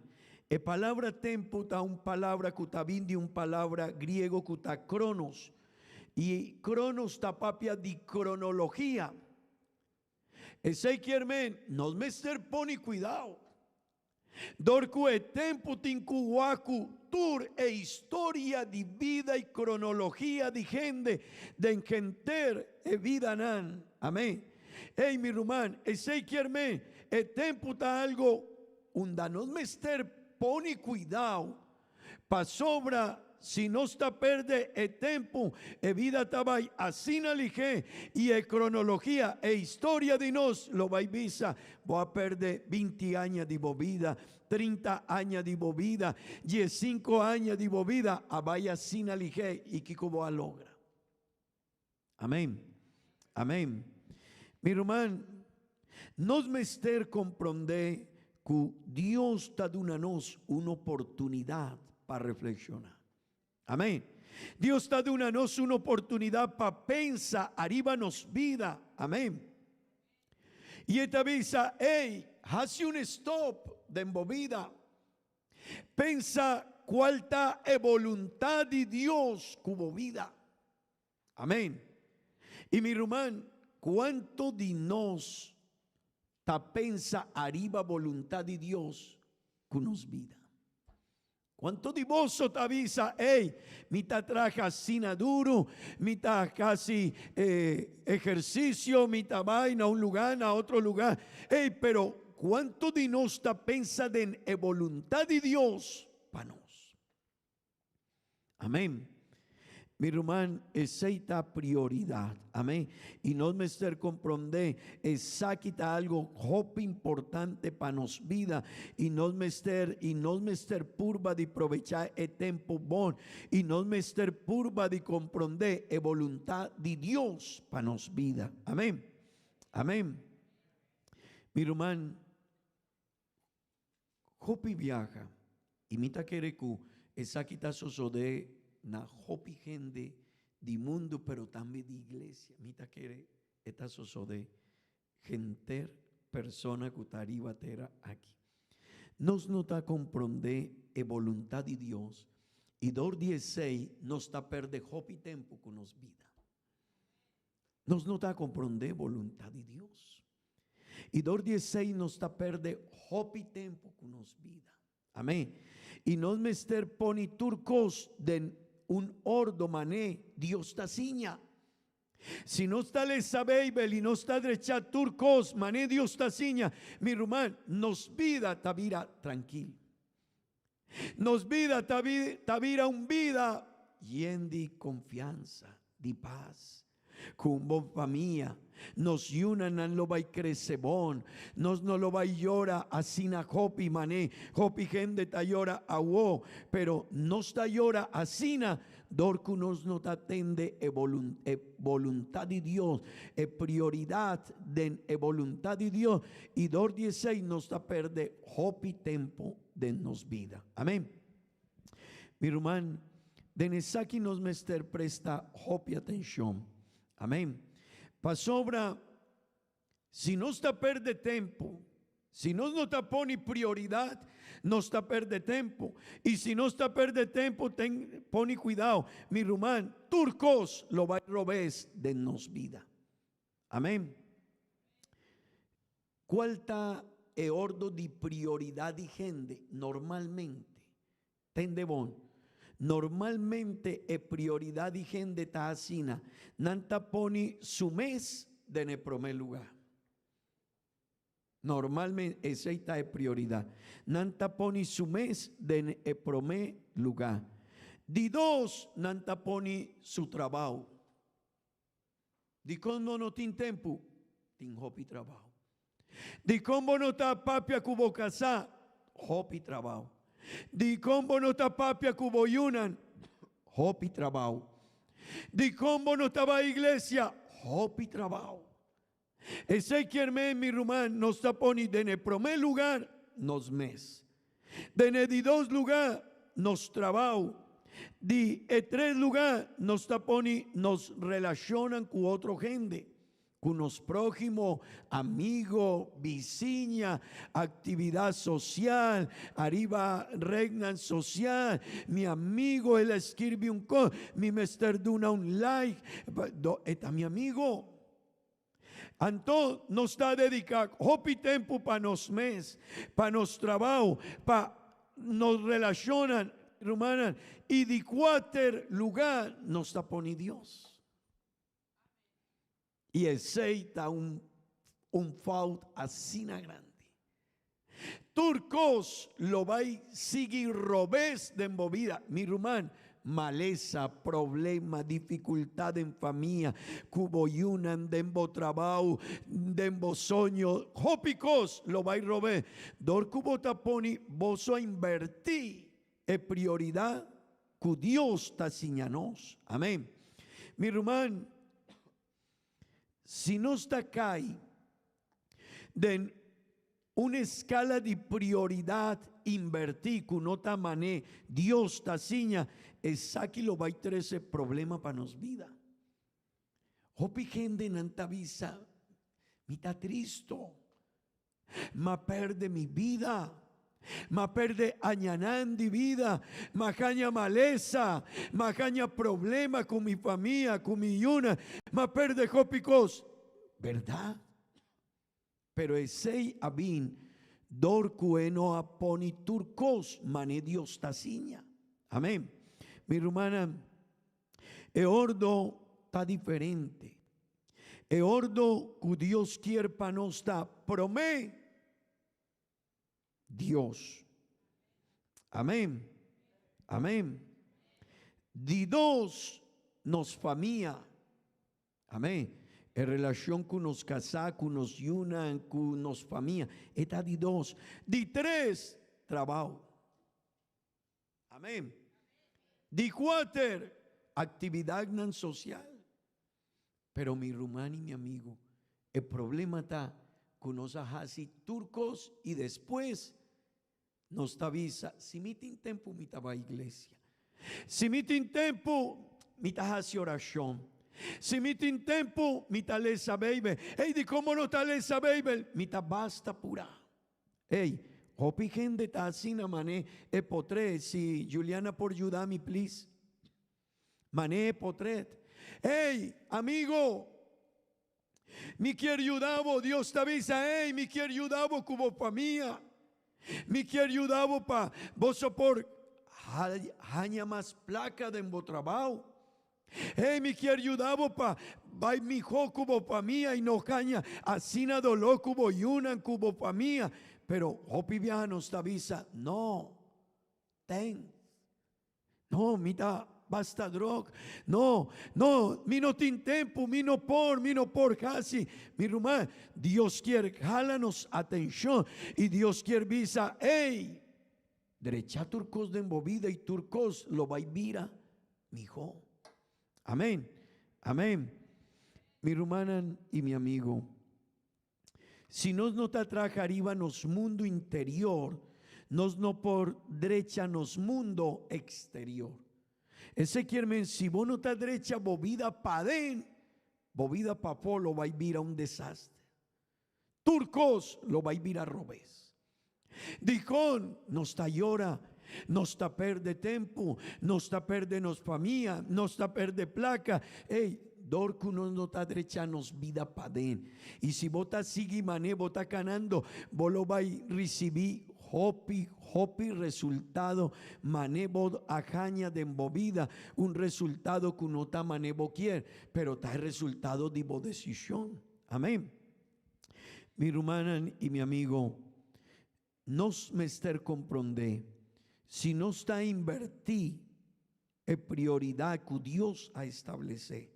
e palabra tempu ta un palabra ku ta bin di un palabra griego ku ta kronos. I kronos ta papia di kronologia. Esei kier men, nos mester pone kuidao. Dor ku e tempu tin ku wak ku tur e historia di bida i kronologia di hende den henter e bidanan. Amen. Ey, mi ruman, esey kier men e tempu ta algo unda nos mester pone cuidao, pasobra si nos ta perde e tempu, e bida ta bay asina ligé y e cronologia, e historia di nos lo bay bisa, bo a perde binti aña di bo bida, 30 aña di bo bida, diesinco aña di bo bida a bay asina ligé y kico bo a logra? Amén. Amén. Mi ruman, nos mester comprende cu Dios ta duna nos un oportunidad pa reflexiona. Amén. Dios ta duna nos un oportunidad pa pensa ariba nos bida. Amén. Y e ta bisa, ey, haci un stop den bo bida. Pensa cual ta e boluntad di Dios cu bo bida. Amén. Y mi ruman, cuanto di nos ta pensa ariba boluntad di Dios cu nos bida? Cuanto di boso ta bisa, Ey, mi ta traha asina duro, mi ta haci ehercicio, mi ta bay na un lugar, na otro lugar. Ey, pero cuanto di nos ta pensa den e boluntad di Dios pa nos? Amén. Mi ruman, esei ta prioridad. Amén. Y nos mester comprende esaki ta algo hopi importante pa nos bida. Y nos mester, y nos mester purba di probecha e tempo bon. Y nos mester purba di comprende e voluntad di Dios pa nos bida. Amén. Amén. Mi ruman, hopi biaha i mi ta kere ku esaki ta sosodé na hopi hende di mundu pero tambe di iglesia. Mi ta kere e ta sosodé henter persona ku ta riba tera aki. Nos no ta komprondé e boluntat di Dios i dor di esei nos ta pèrdè hopi tempu ku nos bida. Nos no ta komprondé boluntat di Dios i dor di esei nos ta pèrdè hopi tempu ku nos bida. Amén. I nos mester pone tur kos den un ordo mané Dios ta siña. Si nos ta lesa Beibel i nos ta drecha tur kos mané Dios ta siña, mi ruman, nos bida ta bira trankil. Nos bida ta ta bira un bida yen di konfiansa, di pas. Ku un bon famia, nos yunanan lo bai krese bon. Nos no lo bai yora asina hopi mané hopi hende ta yora awo, pero nos ta yora asina dor ku nos no ta tende e e boluntat di Dios, e prioridat den e boluntat di Dios, i dor di esei nos ta perde hopi tempu den nos bida. Amen. Mi ruman, den esaki nos mester presta hopi atenshon. Amen. Pasobra si nos ta perde tempu, si nos no ta pone prioridat, nos ta perde tempu. I si nos ta perde tempu, ten, pone kuidao, mi ruman, tur kos lo bai robes den nos bida. Amen. Cual ta e ordo di prioridad di hende normalmente? Tende bon. Normalmente e prioridad di hende ta asina, nan ta pone su mes den e prome lugar. Normalmente esey ta e prioridad. Nan ta pone su mes den e prome lugar. Di dos, nan ta pone su trabao. Dikon bo no tin tempu? Tin hopi trabou. Dikon bo no ta papia ku bo kasá? Hopi trabou. Dikon bo no ta papia ku bo yunan? Hopi trabou. Dikon bo no ta bai iglesia? Hopi trabou. Esei kier men, mi ruman, nos ta poni den e promé lugar nos mes. Den e di dos lugá, nos trabou. Di e tres lugá, nos ta poni nos relashonnan ku otro hende, ku nos próhimo, amigo, bisiña, aktividat sosial, ariba rednan sosial, mi amigo el a skirbi un kos, mi mester duna un like, e ta mi amigo. Anto nos ta dedica hopi tempo pa nos mes, pa nos trabao, pa nos relacionnan, rumannan, y di cuater lugar nos ta pone Dios. Y esey ta un un fout asina grandi. Tur kos lo bai sigui robes den bo bida, mi ruman. Malesa, problema, difikultat den famia, ku bo yunan, den bo trabou, den bo soño, hopi kos lo bai robes. Dor ku bo ta pone boso a inbertí e prioridat ku Dios ta siña nos. Amen. Mi ruman, si nos ta kai den un eskala di prioridat inbertí ku no ta man'é Dios ta siña, esaki lo bai trese problema pa nos bida. Hopi hendenan ta bisa, Mi ta tristo. M'a perde mi bida. M'a perde añanan di bida. M'a haña malesa. M'a haña problema ku mi famia, ku mi yuna. M'a perde hopi kos. Berdad? Pero esei a bin dor ku e no a pone tur kos mane Dios ta siña. Amen. Mi rumannan, e ordo ta diferente. E ordo ku Dios kier pa nos ta promé Dios. Amén. Amén. Di dos, nos famia. Amén. E relashon ku nos kasá, ku nos yunan, ku nos famia, e ta di dos. Di tres, trabou. Amén. Di kuater, aktividatnan sosial. Pero mi ruman i mi amigu, e problema ta. ku nos a hasi tur kos i despues nos ta bisa, si mi tin tempu mi ta bai iglesia. Si mi tin tempu mi ta hasi orashon. Si mi tin tempu mi ta lesa Beibel. Ey, dikon bo no ta lesa Beibel? Mi ta basta purá. Ey, hopi hende ta asina mané e potré, si Juliana por yuda mi please. Mané e potret. Ey, amigo, mi kier yuda bo, Dios ta bisa, ey, mi kier yuda bo ku bo famia. Mi kier yuda bo pa boso por haña mas plaka den bo trabou. Hey, mi kier yuda bo pa bai mihó ku bo famia i no haña asina doló ku bo yunan ku bo famia. Pero hopi biaha nos ta bisa, No, thanks. No, mi ta basta dròk. No, no, mi no tin tempu, mi no por, mi no por hasi. Mi ruman, Dios kier hala nos atenshon i Dios kier bisa, Ey! Drecha tur kos den bo bida i tur kos lo bai bira mihó. Amén. Amén. Mi rumannan i mi amigo, si nos no ta traha riba nos mundu interior, nos no por drecha nos mundo exterior. Esei kier men si bo no ta drecha bo bida paden, bo bida pafó lo bai bira un desaster. Tur kos lo bai bira robes. Dikon nos ta yora? Nos ta perde tempu, nos ta perde nos famia, nos ta perde plaka. Ey, dor ku nos no ta drecha nos bida paden. I si bo ta sigui man'é bo ta kanando, bo lo bai risibí hopi, hopi resultado man'é bo a haña den bo bida, un resultado ku no ta man'é bo kier, pero ta e resultado di bo desishon. Amén. Mi rumannan i mi amigo, nos mester komprondé, si nos ta invertí e prioridat ku Dios a establesé,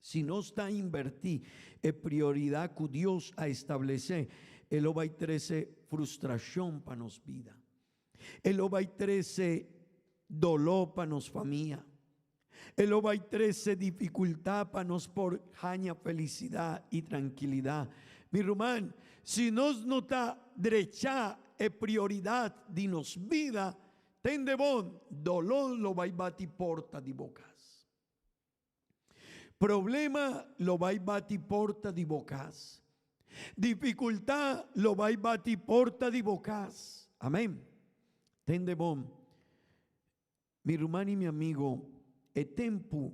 si nos ta invertí e prioridat ku Dios a establesé, e lo bai trese frustrashon pa nos bida. E lo bai trese doló pa nos famia. E lo bai trese difikultat pa nos por haña felisidat i trankilidat. Mi ruman, si nos no ta drechá e prioridat di nos bida, tende bon, doló lo bai bati porta di bo kas. Problema lo bai bati porta di bo kas. Difikultat lo bai bati porta di bo kas. Amèn. Tende bon. Mi ruman i mi amigo, e tempu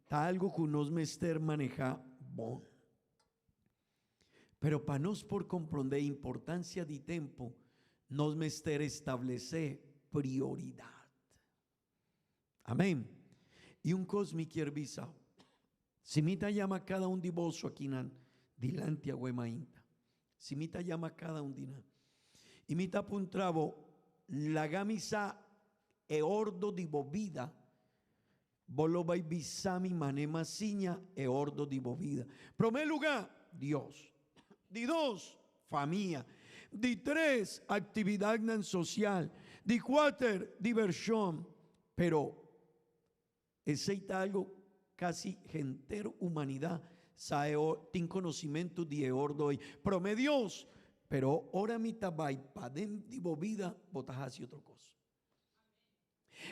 ta algu ku nos mester manehá bon. Pero pa nos por komprondé e importansia di tempu, nos mester establesé prioridat. Amén. I un kos mi kier bisa, si mi ta yama kada un di boso akinan dilanti awe mainta, si mi ta yama kada un di nan, i mi ta puntra bo, laga mi sa e ordo di bo bida, bo lo bai bisa mi man'e mas siña e ordo di bo bida. Promé lugá, Dios. Di dos, famia. Di tres, aktividatnan sosial. Di kuater, divershon. Pero esei ta algu kasi henter humanidat sa e tin konosimentu di e ordo ei. Promé Dios, pero ora mi ta bai paden di bo bida, bo ta hasi otro kos.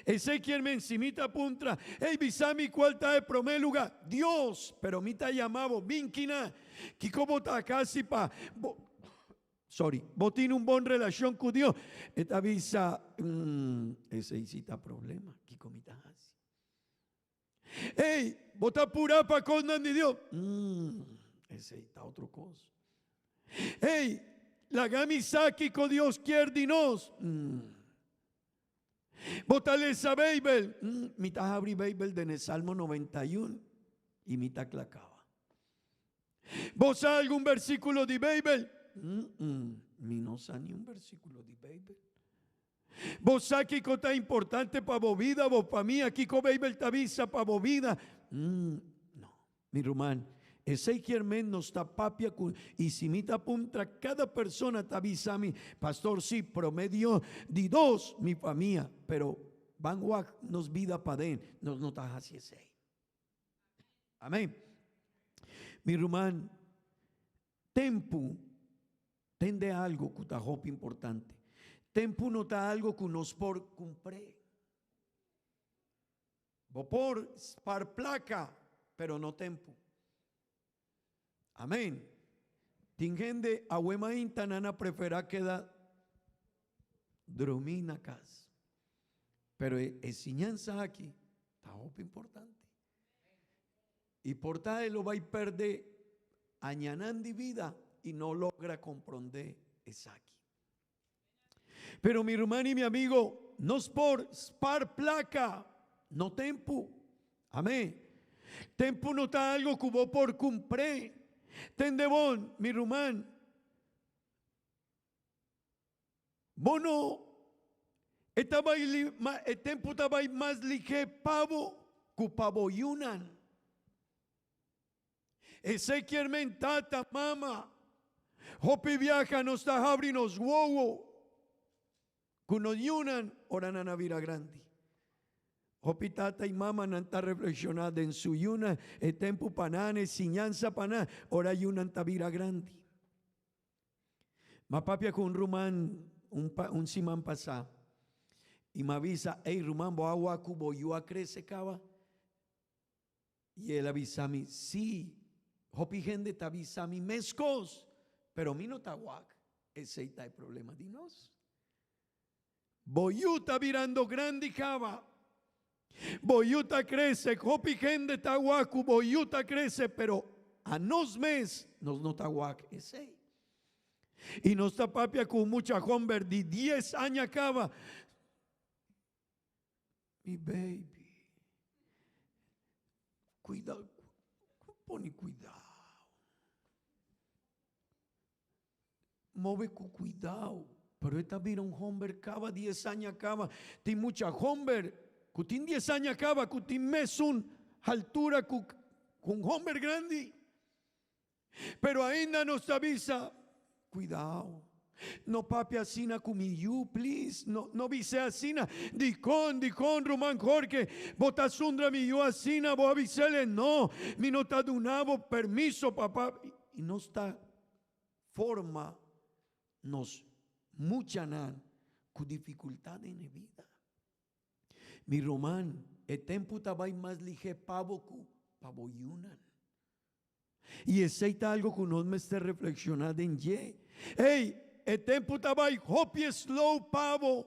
Esei kier men si mi ta puntra, Ey, bisa mi cual ta e prome luga? Dios! Pero mi ta yama bo, bin kina. Kico bo ta casi pa bo, sorry, bo tin un bon relacion cu Dios? E ta bisa, mm, esei si ta problema, kico mi ta haci? Ey, bo ta pura pa cosnan di Dios? Mm, esei ta otro cos. Ey, laga mi sa kico Dios kier di nos? Mm. Bo ta lesa Beibel? Mm, mi ta habri Beibel den e Salmo 91 i mi ta kla kaba. Bo sa algun versíkulo di Beibel? Mm, mm, mi no sa ni un versíkulo di Beibel. Bo sa kiko ta importante pa bo bida, bo famia, kiko Beibel ta bisa pa bo bida? Mm, no. Mi ruman, esei kier men nos ta papia ku i si mi ta puntra kada persona ta bisa mi, Pastor si, promedio di dos mi famia, pero ban wak nos bida paden, nos no ta hasi esei. Amen. Mi ruman, tempu. Tende algo ku ta hopi importante. Tempu no ta algo ku nos por kumpr'é. Bo por spar plaka, pero no tempu. Amén. Tin hende awe mainta nan a preferá keda drumí na kas. Pero e siñansa aki ta hopi importante. I por ta e lo bai pèrdè añanan di bida i no logra komprondé esaki. Pero mi ruman i mi amigo, nos por spar plaka, no tempu. Amén. Tempu no ta algo ku bo por kumpr'é. Tende bon, mi ruman, bo no e ta bai e tempu ta bai mas lihé pa bo ku pa bo yunan. Esei kier men tata, mama. Hopi biaha nos ta habri nos wowo ku nos yunan ora nan a bira grandi. Hopi tata i mama nan ta reflekshoná den su yunan e tempu pa nan, e siñansa pa nan ora yunan ta bira grandi. M'a papia ku un ruman un un siman pasá i m'a bisa, Ey ruman bo a wak ku bo yu a krese kaba? I el a bisa mi, Sí, hopi hende ta bisa mi meskos, pero mi no ta wak. Esei ta e problema di nos. Bo yu ta birando grandi kaba. Bo yu ta krese. Hopi hende ta wak ku bo yu ta krese, pero anos mes nos no ta wak esei. I nos ta papia ku un mucha homber di dies aña kaba. Mi baby, cuida, pone cuidao. Move cu cuidao. Pero e ta bira un homber caba dies aña caba. Tin mucha homber cu tin dies aña caba cu tin mesun altura cu un homber grandi. Pero ainda nos ta bisa, Cuidao, no papia asina cu mi yu, please, no, no bis'é asina. Dicon, dicon, ruman Jorge, bo ta sundra mi yu asina, bo a bis'ele? No, mi no ta duna bo permiso pa papia. I nos ta forma nos muchanan cu dificultad den e bida. Mi ruman, e tempu ta bai mas lihé pa bo cu pa bo yunan. I esei ta algo ku nos mester reflekshoná den dje. Ey, e tempu ta bai hopi slow pa bo.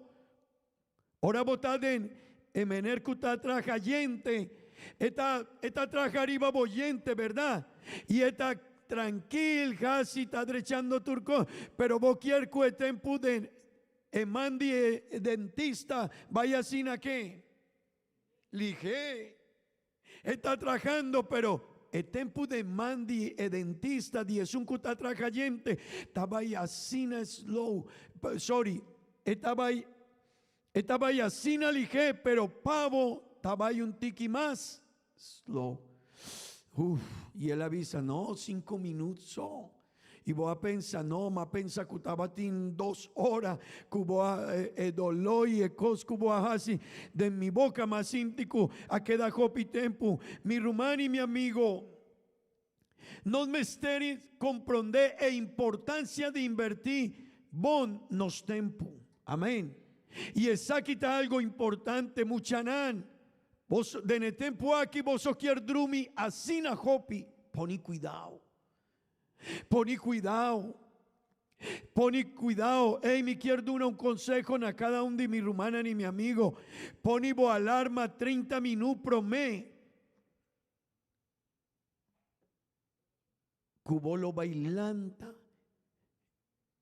Ora bo ta den e mener ku ta traha yente, e ta e ta traha riba bo yente, bèrdat? I e ta trankil, hasi ta drechando tur kos, pero bo kier ku e tempu den e man di e dentista bai asina ke? Lihé. E ta trahando, pero e tempu den man di e dentista, di esun ku ta traha djente, ta bai asina slow, sorry, e ta bai, e ta bai asina lihé, pero pa bo ta bai un tiki mas slow. Uf, i el a bisa, no, sinku minut so. I bo a pensa, no, m'a pensa ku tabatin dos ora ku bo a, e doló i e kos ku bo a hasi den mi boka, m'a sinti ku a keda hopi tempu. Mi ruman i mi amigo, nos mester komprondé e importansia di invertí bon nos tempu. Amén. I esaki ta algo importante, muchanan. Boso, den e tempu aki boso kier drumi asina hopi, poni kuidao. Poni cuidao. Poni cuidao. Ey, mi kier duna un conseho na cada un di mi rumannan y mi amigo. Poni bo alarma 30 minut prome cu bo lo bay lanta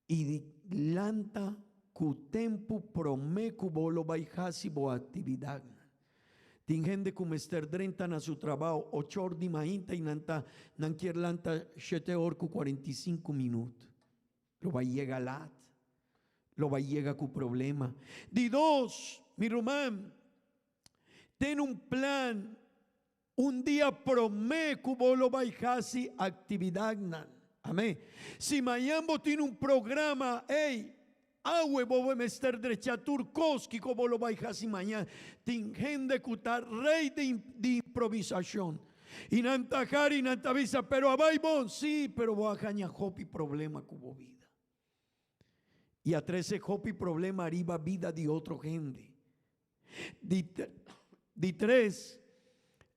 y di lanta cu tempu prome cu bo lo bay haci bo actividadnan. Tin hende cu mester drenta na su trabao ocho or di mainta y nan ta nan kier lanta shete or cu 45 minut. Lo bay yega lat. Lo bay yega cu problema. Di dos, mi ruman, ten un plan Un dia promé ku bo lo bai hasi aktividatnan. Amén. Si mañan bo tin un programa, ey, awe bo mester drecha tur kos kiko bo lo bai hasi mañan. Tin hende ku ta rei di di improvisashon. I nan ta hari, nan ta bisa, pero a bai bon. Sí, pero bo a haña hopi problema ku bo bida. I a trese hopi problema ariba bida di otro hende. Di, di tres,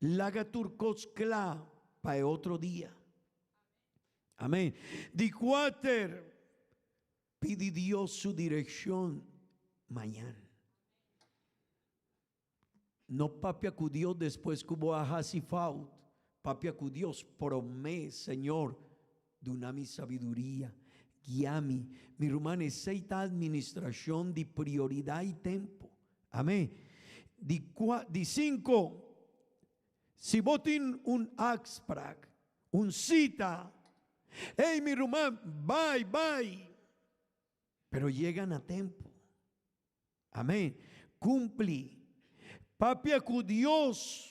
laga tur kos kla pa e otro dia. Amén. Di kuater, pidi Dios su direkshon mañan. No papia ku Dios despues ku bo a hasi fout. Papia ku Dios promé, Señor, duna mi sabiduria, guia mi. Mi ruman, esei ta administrashon di prioridat i tempu. Amén. Di kua, di sinku, si bo tin un afsprak, un sita, ey mi ruman, bai, bai, pero yega na tempu. Amén. Cumpli. Papia cu Dios.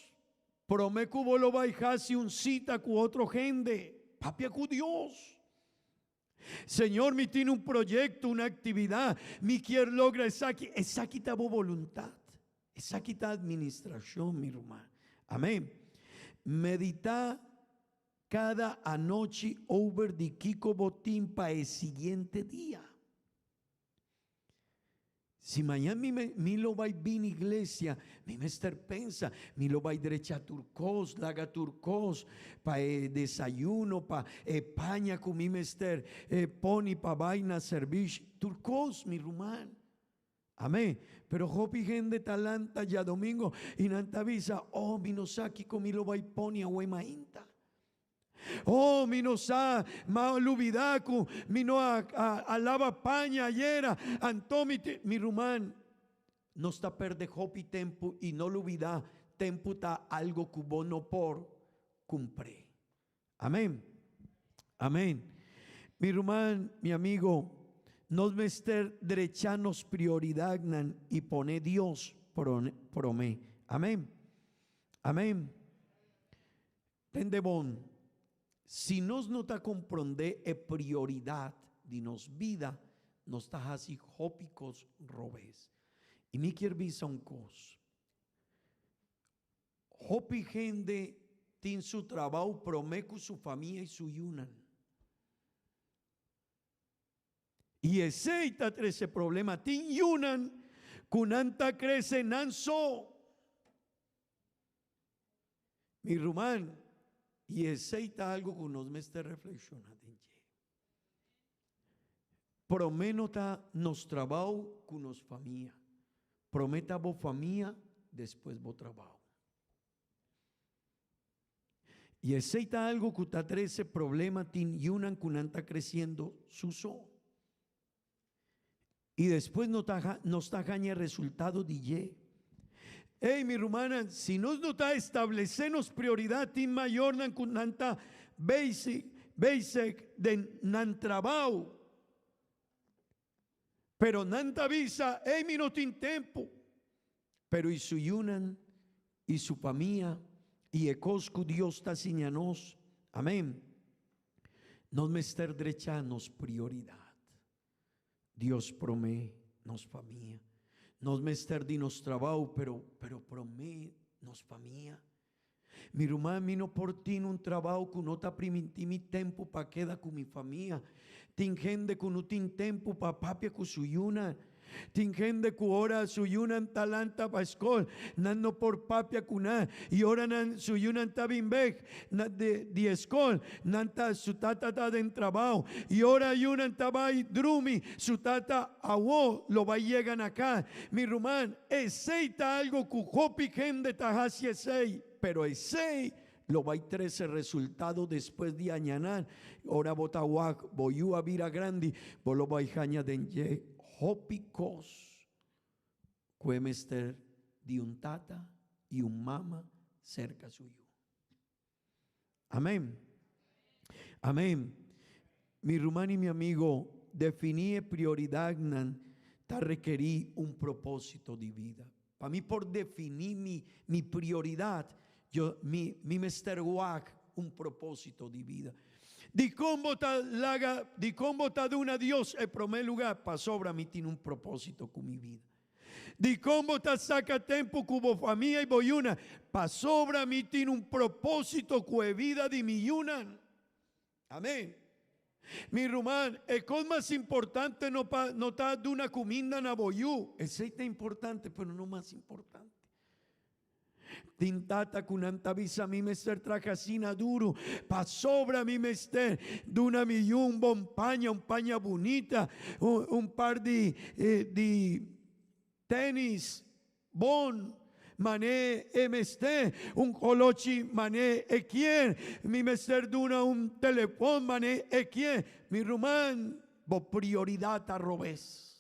Prome cu bo lo bay haci un cita cu otro hende. Papia cu Dios. Señor, mi tin un proyecto, un actividad. Mi kier logra esaki. Esaki ta bo voluntad. Esaki ta administracion, mi ruman. Amén. Medita cada anochi over di kico bo tin pa e siguiente dia. Si mañan mi mi lo bai bini iglesia, mi mester pensa, mi lo bai drecha tur kos, laga tur kos, pa e desayuno, pa e paña ku mi mester poni pa bai na servishi, tur kos mi ruman. Amen. Pero hopi hende ta lanta djadomingo i nan ta bisa, oh mi no sa kiko mi lo bai poni awe mainta. Oh, mi no sa, m'a lubidá ku mi no a a laba paña ayera, anto mi tin. Mi ruman, nos ta pèrdè hopi tempu i no lubidá, tempu ta algo ku bo no por kumpr'é. Amén. Amén. Mi ruman, mi amigo, nos mester drechá nos prioridatnan i pone Dios promé. Amén. Amén. Tende bon, si nos no ta komprondé e prioridat di nos bida, nos ta hasi hopi kos robes. I mi kier bisa un kos, hopi hende tin su trabou promé ku su famia i su yunan. I esei ta trese problema. Tin yunan ku nan ta krese nan so. Mi ruman, i esei ta algu ku nos mester reflekshoná den dje. Promé no ta nos trabou ku nos famia. Promé ta bo famia, despues bo trabou. I esei ta algu ku ta trese problema tin yunan ku nan ta kresiendo su so. I despues no ta nos ta haña e resultado di dje. Ey, mi rumannan, si nos no ta establesé nos prioridat tin mayornan ku nan ta basic, basic den nan trabou. Pero nan ta bisa, ey, mi no tin tempu. Pero i su yunan, i su famia, i e kos ku Dios ta siña nos. Amen. Nos mester drecha nos prioridat. Dios promé nos famia. Nos mester di nos trabou, pero, pero promé nos famia. Mi ruman, mi no por tin un trabou ku no ta primintí mi tempu pa keda ku mi famia. Tin hende ku no tin tempu pa papia ku su yunan. Tin hende ku ora su yunan ta lanta pa skol, nan no por papia ku nan. I ora nan su yunan ta bin bek na di di e skol, nan ta su tata ta den trabou. I ora yunan ta bai drumi, su tata awo lo bai yega na kas. Mi ruman, esei ta algo ku hopi hende ta hasi esei, pero esei lo bai trese resultado despues di añanan. Ora bo ta wak bo yu a bira grandi, bo lo bai haña den dje hopi kos ku e mester di un tata i un mama serka su yu. Amen. Amen. Mi ruman i mi amigo, definí e prioridadnan ta rekerí un propósito di bida. Pa mi por definí mi mi prioridad, yo mi mi mester wak un propósito di bida. Dikon bo ta laga, dikon bo ta duna Dios e promé lugá? Pasobra mi tin un propósito ku mi bida. Dikon bo ta saka tempu ku bo famia i bo yunan? Pasobra mi tin un propósito ku e bida di mi yunan. Amén. Mi ruman, e kos mas importante no pa no ta duna kuminda na bo yu, esei ta importante pero no mas importante. Tin tata ku nan ta bisa mi mester traha asina duru pasobra mi mester duna mi yu un bon paña, un paña bunita, un par di di tenis bon mané e mester, un holochi mané e kier, mi mester duna un telefon mané e kier. Mi ruman, bo prioridat ta robes.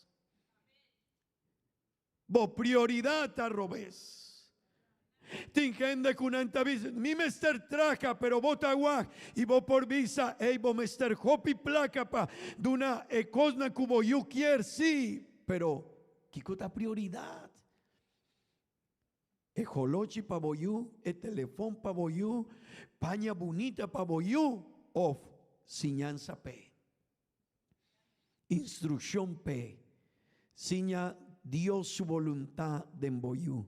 Bo prioridat ta robes. Tin hende ku nan ta bisa, Mi mester traha, pero bo ta wak i bo por bisa, Ey, bo mester hopi plaka pa duna e kosnan ku bo yu kier. Sí, pero kiko ta prioridat? E holochi pa bo yu, e telefon pa bo yu, paña bunita pa bo yu òf siñansa p'e? Instrukshon p'e siña Dios su boluntat den bo yu.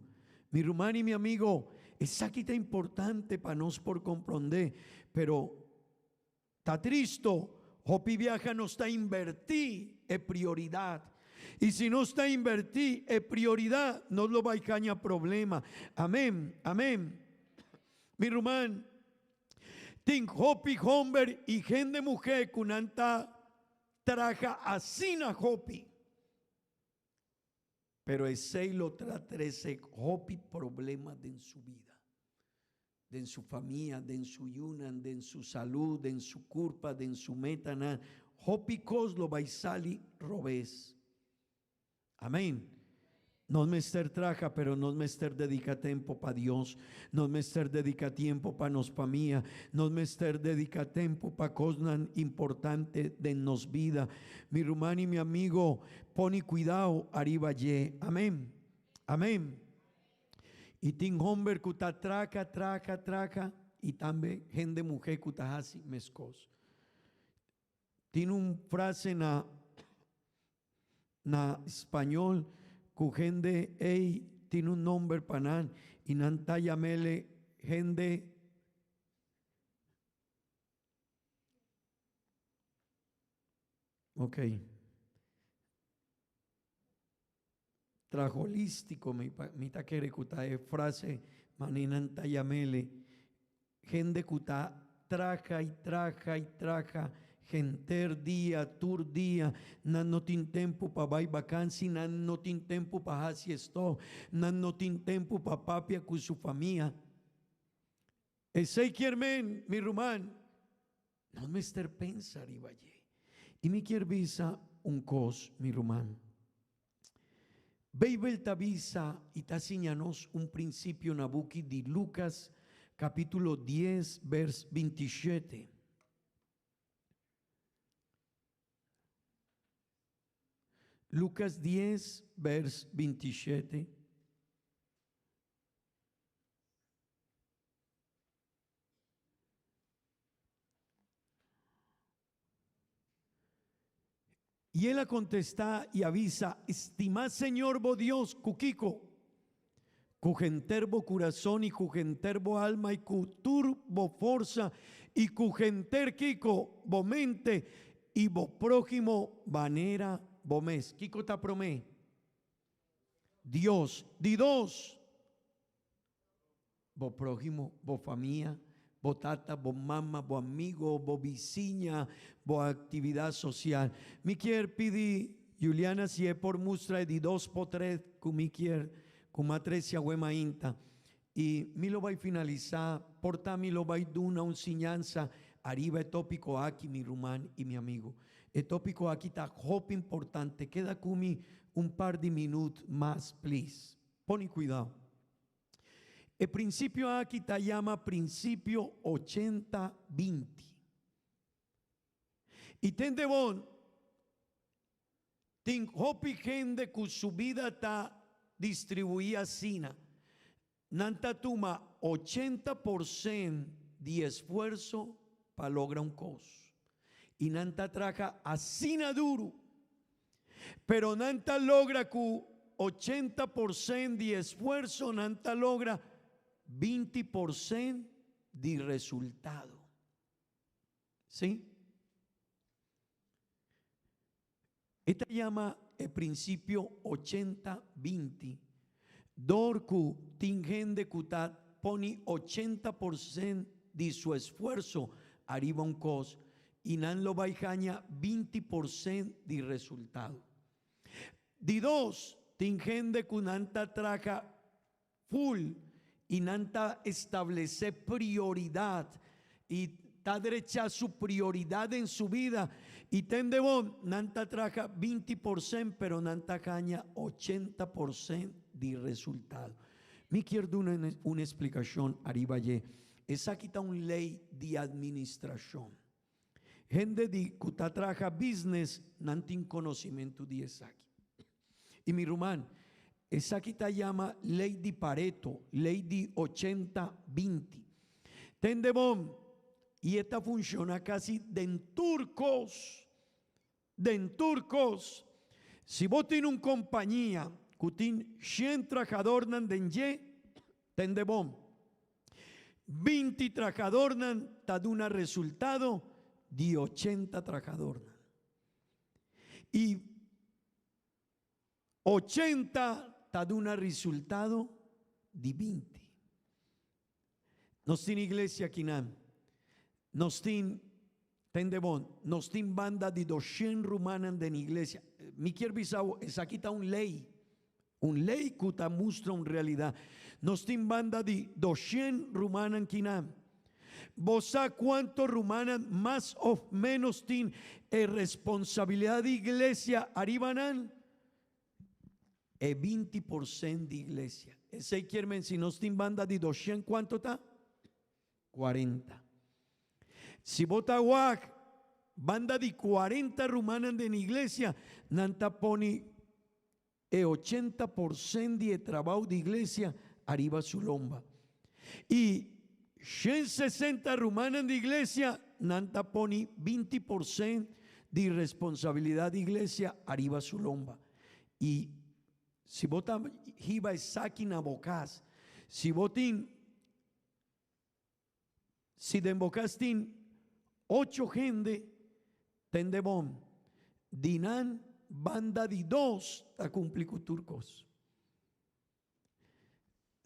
Mi ruman i mi amigo, esaki ta importante pa nos por komprondé, pero ta tristo, hopi biaha nos ta invertí e prioridat. I si nos ta invertí e prioridat, nos lo bai kaña problema. Amén, amén. Mi ruman, Tin hopi homber i hende muhé ku nan ta traha asina hopi. Pero esei lo tra trese hopi problema den su bida, den su famia, den su yunan, den su salú, den su kurpa, den su metanan. Hopi kos lo bai sali robes. Amén. Nos mester traha, pero nos mester dedica tempo pa Dios. Nos mester dedica tiempo pa nos famia. Nos mester dedica tempo pa cosnan importante den nos bida. Mi ruman y mi amigo, poni cuidao ariba dje. Amén. Amén. Y tin homber cu ta traha, traha, traha y tambe hende muhe cu ta haci mescos. Tin un frase na na spañol ku hende ei tin un nomber pa nan i nan ta yam'ele hende Ok. Trajolístico mi mi ta kere ku ta e frase mane nan ta yam'ele Hende ku ta traha i traha i traha henter dia, tur dia, nan no tin tempu pa bai bakansi, nan no tin tempu pa hasi esto, nan no tin tempu pa papia ku su famia. Esei kier men, mi ruman, nos mester pensa riba dje. I mi kier bisa un kos, mi ruman. Beibel ta bisa i ta siña nos un prinsipio na buki di Lukas kapítulo dies bèrs bintishete. Lukas dies bèrs bintishete. I el a kontestá i a bisa, Stimá Señor bo Dios ku kiko? Ku henter bo kurason i ku henter bo alma i ku tur bo forsa i ku henter kiko? Bo mente i bo próhimo manera bo mes. Kiko ta promé? Dios. Di dos, Bo próhimo, bo famia, bo tata, bo mama, bo amigo, bo bisiña, bo actividad social. Mi kier pidi Juliana si e por mustra e di dos potret cu mi kier cu m'a trece awe mainta. Y mi lo bay finalisa, por ta mi lo bay duna un siñansa ariba e topico aki mi ruman y mi amigo. E topico aki ta hopi importante, keda cu mi un par di minuut mas please. Poni cuidao. E prinsipio aki ta yama prinsipio ochenta binti. I tende bon, tin hopi hende ku su bida ta distribuí asina. Nan ta tuma 80% di esfuerso pa logra un kos. I nan ta traha asina duru. Pero nan ta logra ku 80% di esfuerso nan ta logra 20% di resultado. Sí? E ta yama e prinsipio 80 20. Dor ku tin hende ku ta pone 80% di su esfuerso ariba un kos i nan lo bai haña 20% di resultado. Di dos, tin hende ku nan ta traha full i nan ta establesé prioridat i ta drecha su prioridat den su bida i tende bon, nan ta traha 20% pero nan ta haña 80% di resultado. Mi kier duna un esplikashon ariba dje. Esaki ta un lei di administrashon. Hende di ku ta traha business nan tin konosimentu di esaki. I mi ruman, esaki ta yama lei di Pareto, lei di 80 20. Tende bon, i e ta funshoná kasi den tur kos, den tur kos. Si bo tin un kompania ku tin 100 trahadornan den dje, tende bon, 20 trahadornan ta duna resultado di 80 trahadornan. I 80 ta duna resultado di 20. Nos tin iglesia akinan. Nos tin, tende bon, nos tin banda di 200 rumannan den iglesia. Mi kier bisa bo, esaki ta un lei. Un lei ku ta mustra un realidat. Nos tin banda di 200 rumannan kinan. Bo sa kuantu rumannan mas òf ménos tin e responsabilidat di iglesia ariba nan? E 20% di iglesia. Esei kier men si nos tin banda di 200 kuantu ta? 40. Si bo ta wak banda di 40 rumannan den iglesia, nan ta pone e 80% di e trabou di iglesia ariba su lomba. I 160 rumannan di iglesia, nan ta pone 20% di responsabilidat di iglesia ariba su lomba. I si bo ta hiba esaki na bo kas, si bo tin, si den bo kas tin ocho hende, tende bon, di nan banda di dos ta kumpli ku tur kos.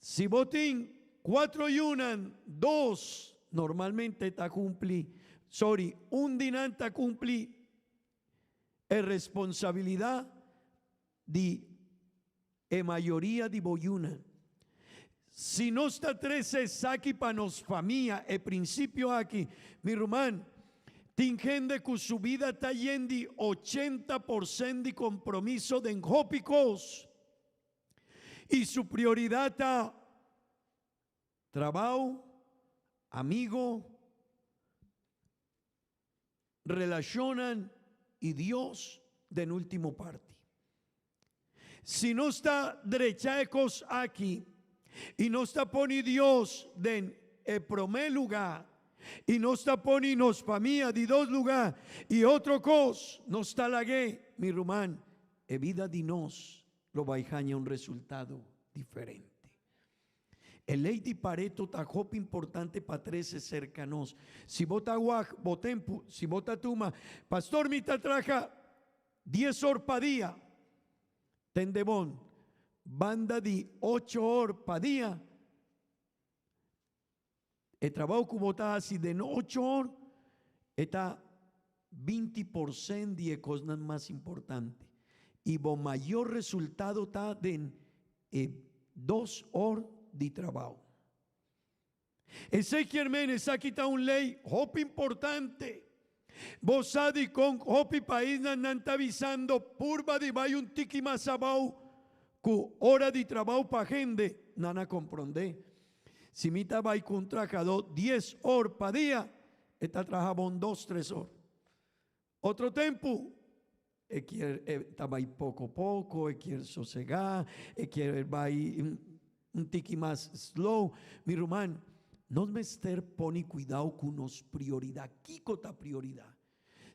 Si bo tin kuatro yunan, dos normalmente ta kumpli, sorry, un di nan ta kumpli e responsabilidat di e mayoria di bo yunan. Si nos ta trese esaki pa nos famia, e prinsipio aki, mi ruman, tin hende ku su bida ta yen di 80% di kompromiso den hopi kos. I su prioridat ta trabou, amigo, relashonnan i Dios den último parti. Si nos ta drecha e kos aki i nos ta pone Dios den e promé lugá i nos ta pone nos famia di dos lugá i otro kos nos ta lag'é, mi ruman, e bida di nos lo bai haña un resultado diferente. E lei di Pareto ta hopi importante pa trese serka nos. Si bo ta wak bo tempu, si bo ta tuma, Pastor mi ta traha 10 or pa dia. Tende bon, banda di 8 or pa dia, e trabou ku bo ta hasi den 8 or, e ta 20% di e kosnan mas importante. I bo mayor resultado ta den e 2 or di trabou. Esei kier men esaki ta un lei hopi importante. Bo sa dikon hopi paisnan nan ta bisando purba di bai un tiki mas abou ku ora di trabou pa hende, nan a komprondé. Si mi ta bai ku un trahadó 10 or pa dia, e ta traha bon 2, 3 or. Otro tempu e kier e ta bai poko poko, e kier sosegá, e kier bai un tiki mas slow. Mi ruman, nos mester pone kuidou ku nos prioridat. Kiko ta prioridat?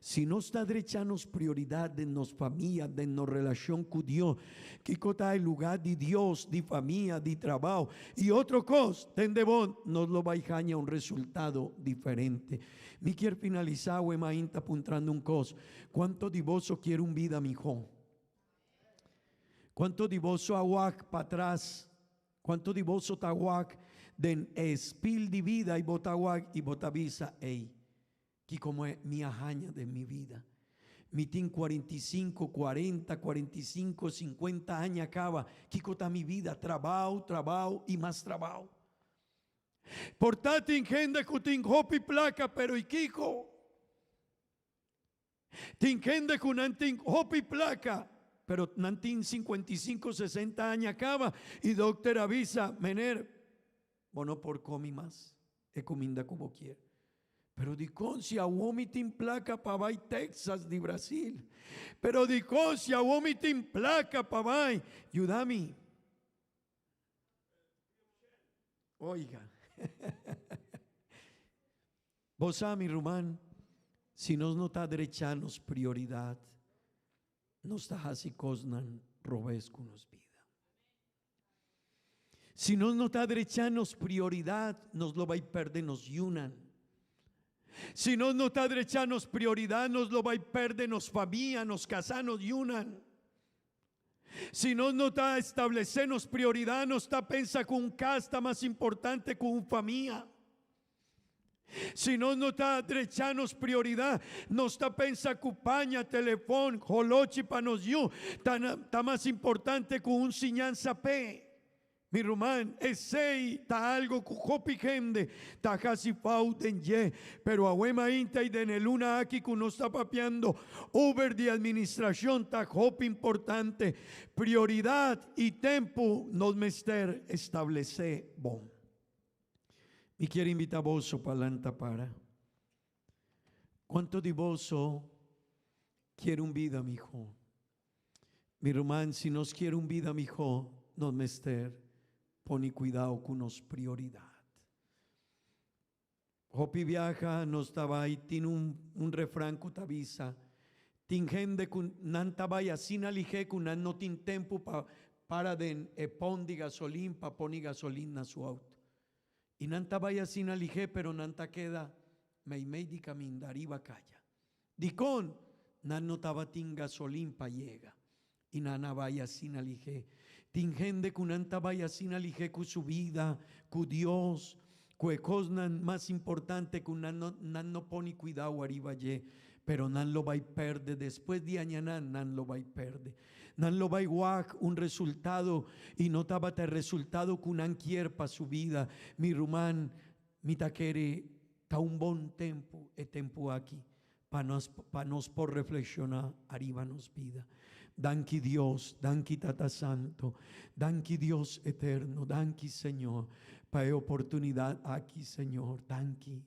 Si nos ta drecha nos prioridat den nos famia, den nos relashon ku Dios, kiko ta e lugá di Dios, di famia, di trabou i otro kos, tende bon, nos lo bai haña un resultado diferente. Mi kier finalisá awe mainta puntrando un kos, Kuanto di boso kier un bida mihó? Kuanto di boso a wak patras? Kuanto di boso ta wak den e spil di bida i bo ta wak i bo ta bisa, Ey, Kiko moe mi a haña den mi bida? Mi tin 45, 40, 45, 50 aña kaba, kiko ta mi bida? Trabao, trabao i mas trabao. Por ta tin hende ku tin hopi plaka, pero i kiko? Tin hende ku nan tin hopi plaka, pero nan tin 55, 60 aña kaba i dokter a bisa, Meneer, bo no por komi mas e kuminda ku bo kier. Pero dikon si awor mi tin plaka pa bai Texas di Brasil? Pero dikon si awor mi tin plaka pa bai? Yuda mi. Oiga. Bo sa, mi ruman, si nos no ta drecha nos prioridat, nos ta hasi kosnan robes ku nos bida. Si nos no ta drecha nos prioridat, nos lo bai perde nos yunan. Si nos no ta drecha nos prioridat, nos lo bai perde nos famia, nos kasá, nos yunan. Si nos no ta establesé nos prioridat, nos ta pensa ku un kas ta mas importante ku un famia. Si nos no ta drecha nos prioridat, nos ta pensa ku paña, telefon, holochi pa nos yu ta ta mas importante ku un siñansa p'e. Mi ruman, esei ta algo ku hopi hende ta hasi fout den dje, pero awe mainta i den e luna aki ku nos ta papiando over di administrashon ta hopi importante. Prioridat i tempu nos mester establesé bon. Mi kier invita boso pa lanta para. Cuanto di boso kier un bida miho? Mi ruman, si nos kier un bida miho, nos mester pone cuidao cu nos prioridad. Hopi biaha nos ta bai tin un un refran cu ta bisa, Tin hende cu nan ta bai asina lihé cu nan no tin tempu pa para den e pon di gasolin pa pone gasolin na su auto. I nan ta bai asina lihé pero nan ta keda meimei di caminda ariba caya. Dicon? Nan no tabatin gasolin pa yega. I nan a bai asina lihé. Tin hende ku nan ta bai asina lihé ku su bida, ku Dios, ku e kosnan mas importante ku nan no nan no pone kuidau ariba dje, pero nan lo bai pèrdè despues di añanan nan lo bai pèrdè. Nan lo bai wak un resultado i no tabata e resultado ku nan kier pa su bida. Mi ruman, mi ta kere ta un bon tempu e tempu aki pa nos pa nos por reflekshoná ariba nos bida. Danki Dios, danki Tata Santo, danki Dios Eterno, danki Señor pa e oportunidat aki Señor, danki.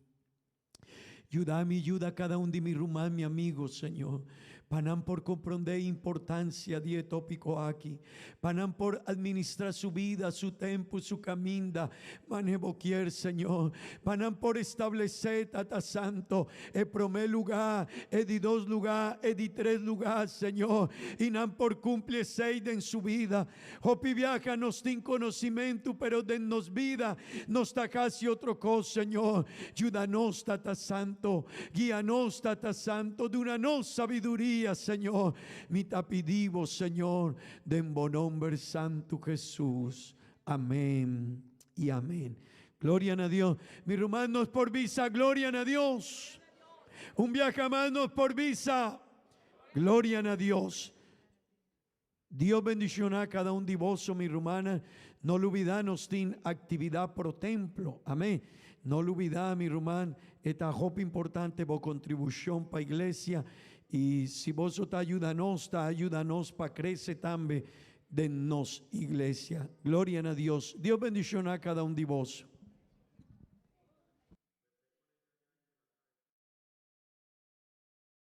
Yuda mi, yuda kada un di mi ruman, mi amigo Señor, pa nan por komprondé e importansia di e tópiko aki, pa nan por administrá su bida, su tempu, su kaminda, mane Bo kier, Señor, pa nan por establesé, Tata Santo, e promé lugá, e di dos lugá, e di tres lugá, Señor, i nan por kumpli esei den su bida. Hopi biaha nos tin conocimentu, pero den nos bida nos ta haci otro cos, Señor. Yuda nos, Tata Santo. Guia nos, Tata Santo. Duna nos sabiduria, Señor. Mi ta pidi Bo, Señor, den Bo nomber santu Jesus. Amen y amen. Gloria na Dios. Mi ruman nos por bisa gloria na Dios. Un biaha mas nos por bisa gloria na Dios. Dios bendiciona cada un di boso mi rumannan, no lubida nos tin actividad pro templo, amen, no lubida mi ruman e ta hopi importante bo contribucion pa iglesia y si boso ta ayuda nos ta ayuda nos pa crece tambe den nos iglesia, gloria na Dios, Dios bendiciona cada un di boso.